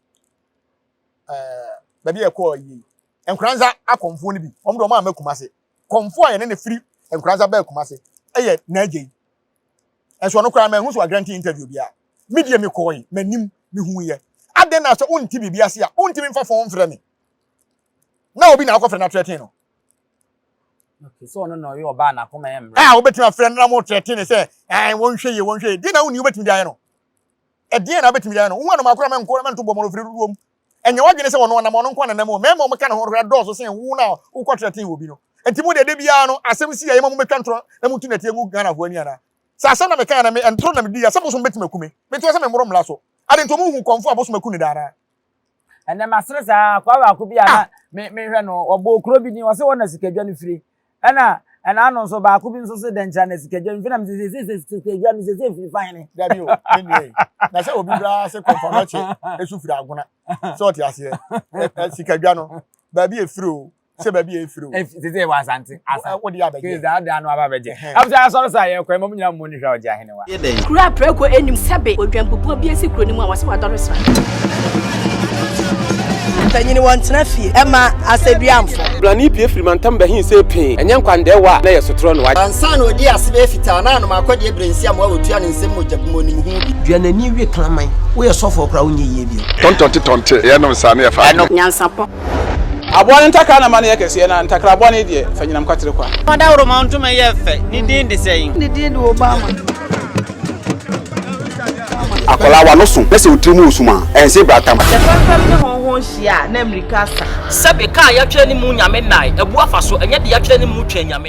ɛɛ baabi a ɛkɔɔ yi Nkoranza akɔmfoɔ no bi wɔn de wɔn ama Kumase kɔmfoɔ a yɛne ne firi Nkoranza bɛɛ Kumase ɛyɛ n'agya yi ɛnso ɔno koraa mɛhu so agrante interview bi a me deɛ mekɔɔ yi m'anim mehu yɛ adɛn na sɛ wonte biribi ase a wontumi mfa fɔn mfrɛ me na obi na akɔfrɛ no atrɛten no sɛ ɔno na ɔyɛ ɔbaa n'akoma yɛ mmerɛ a wobɛtumi afrɛ no na mo trɛten ne sɛ ɛn wɔnhwɛ yie wɔnhwɛ yie deɛ na wonni wobɛtumi de ayɛ no ɛdeɛn na wobɛtumi de ayɛ no wohu anomaa koraa mɛnko mɛnto bɔ mɔno firi dodoɔ mu Ɛnyɛ w'adwene sɛ ɔno ɔnam ɔno nko ara nenam o, mmarima a wɔka ne ho no koraa dɔɔso sen wo no a wokɔtrɛtee wɔ bi no. Enti mo deɛ da biara no asɛm si a yɛma mobɛtwa ntorɔ na motu nɛteɛ gu Ghanafoɔ ani anaa? Sɛ asɛm na mekaeɛ na me ntorɔ na medii a, sɛ bosom bɛtumi aku me? Mete hɔ sɛ memmoro mmara so. Adɛn nti wɔnhu kɔmfoɔ a bosom aku no da anaa? Ɛnɛ masere saa akoa baako bi a na me mehwɛ no ɔbɔɔ kuro bi din ɔse hɔ na sikadwa no firi Ɛna ɛna ano nso baako bi nso se dɛnkyerɛ na sikadwa mfi na mese sese sese sikadwa no sese firi fa hene. Dabi o, me nua yi. Na sɛ obi koraa se kɔmfa no kye esu firi agona. Sɛ ɔte aseɛ. Sikadwa no, baabi efiri o, sɛ baabi a efiri o. Sese wɔ Asante. Asa. Wode abɛgye. Kese ade ano aba abɛgye. Abusua asɔre sa yɛ kɔ ɛma mu nyina mu ni hwɛ ɔgye ahene wa. Kuro a prako nnim sɛbe odwanbubuo bi asi kuro no mu a wɔse wadɔre sra. Mpanyin wɔntena fie ɛma asɛduamfo. Blani pue firi mantam bɛhe see pee, ɛnyɛ nkwandɛɛwa a na ɛyɛ sotorɔ no. Ansa na ɔdii ase bɛyɛ fitaa na anom akɔdeɛ berɛ nsi amoa wɔtua ne nsam mogya bi mu ɔnim ho bi. Dua n'ani we kraman. Woyɛ sɔfoɔ koraa wonyɛ yie bio. Tɔntɔnte tɔnte yɛnom saa ne yɛfa adwene. Nyansapɔ. Aboa no ntakra na ma no yɛ kɛseɛ, na ntakra bɔne deɛ, fa nyinam kwatere kwa. Ɔdawuroma ntoma yɛ fɛ. Ne din de sɛn? Ne din de Obama. Akwadaa w'ano so na sɛ wo tiri mu wɔ sum a, ɛnse bratam. Sɛ fɛmfɛm ne hɔnhɔn hyia a, na mmirika asa. Sɛbe, ka a yɛatwerɛ ne mu Nyame nnae, abu afa so, ɛnyɛ deɛ yɛatwerɛ ne mu Twɛn Nyame.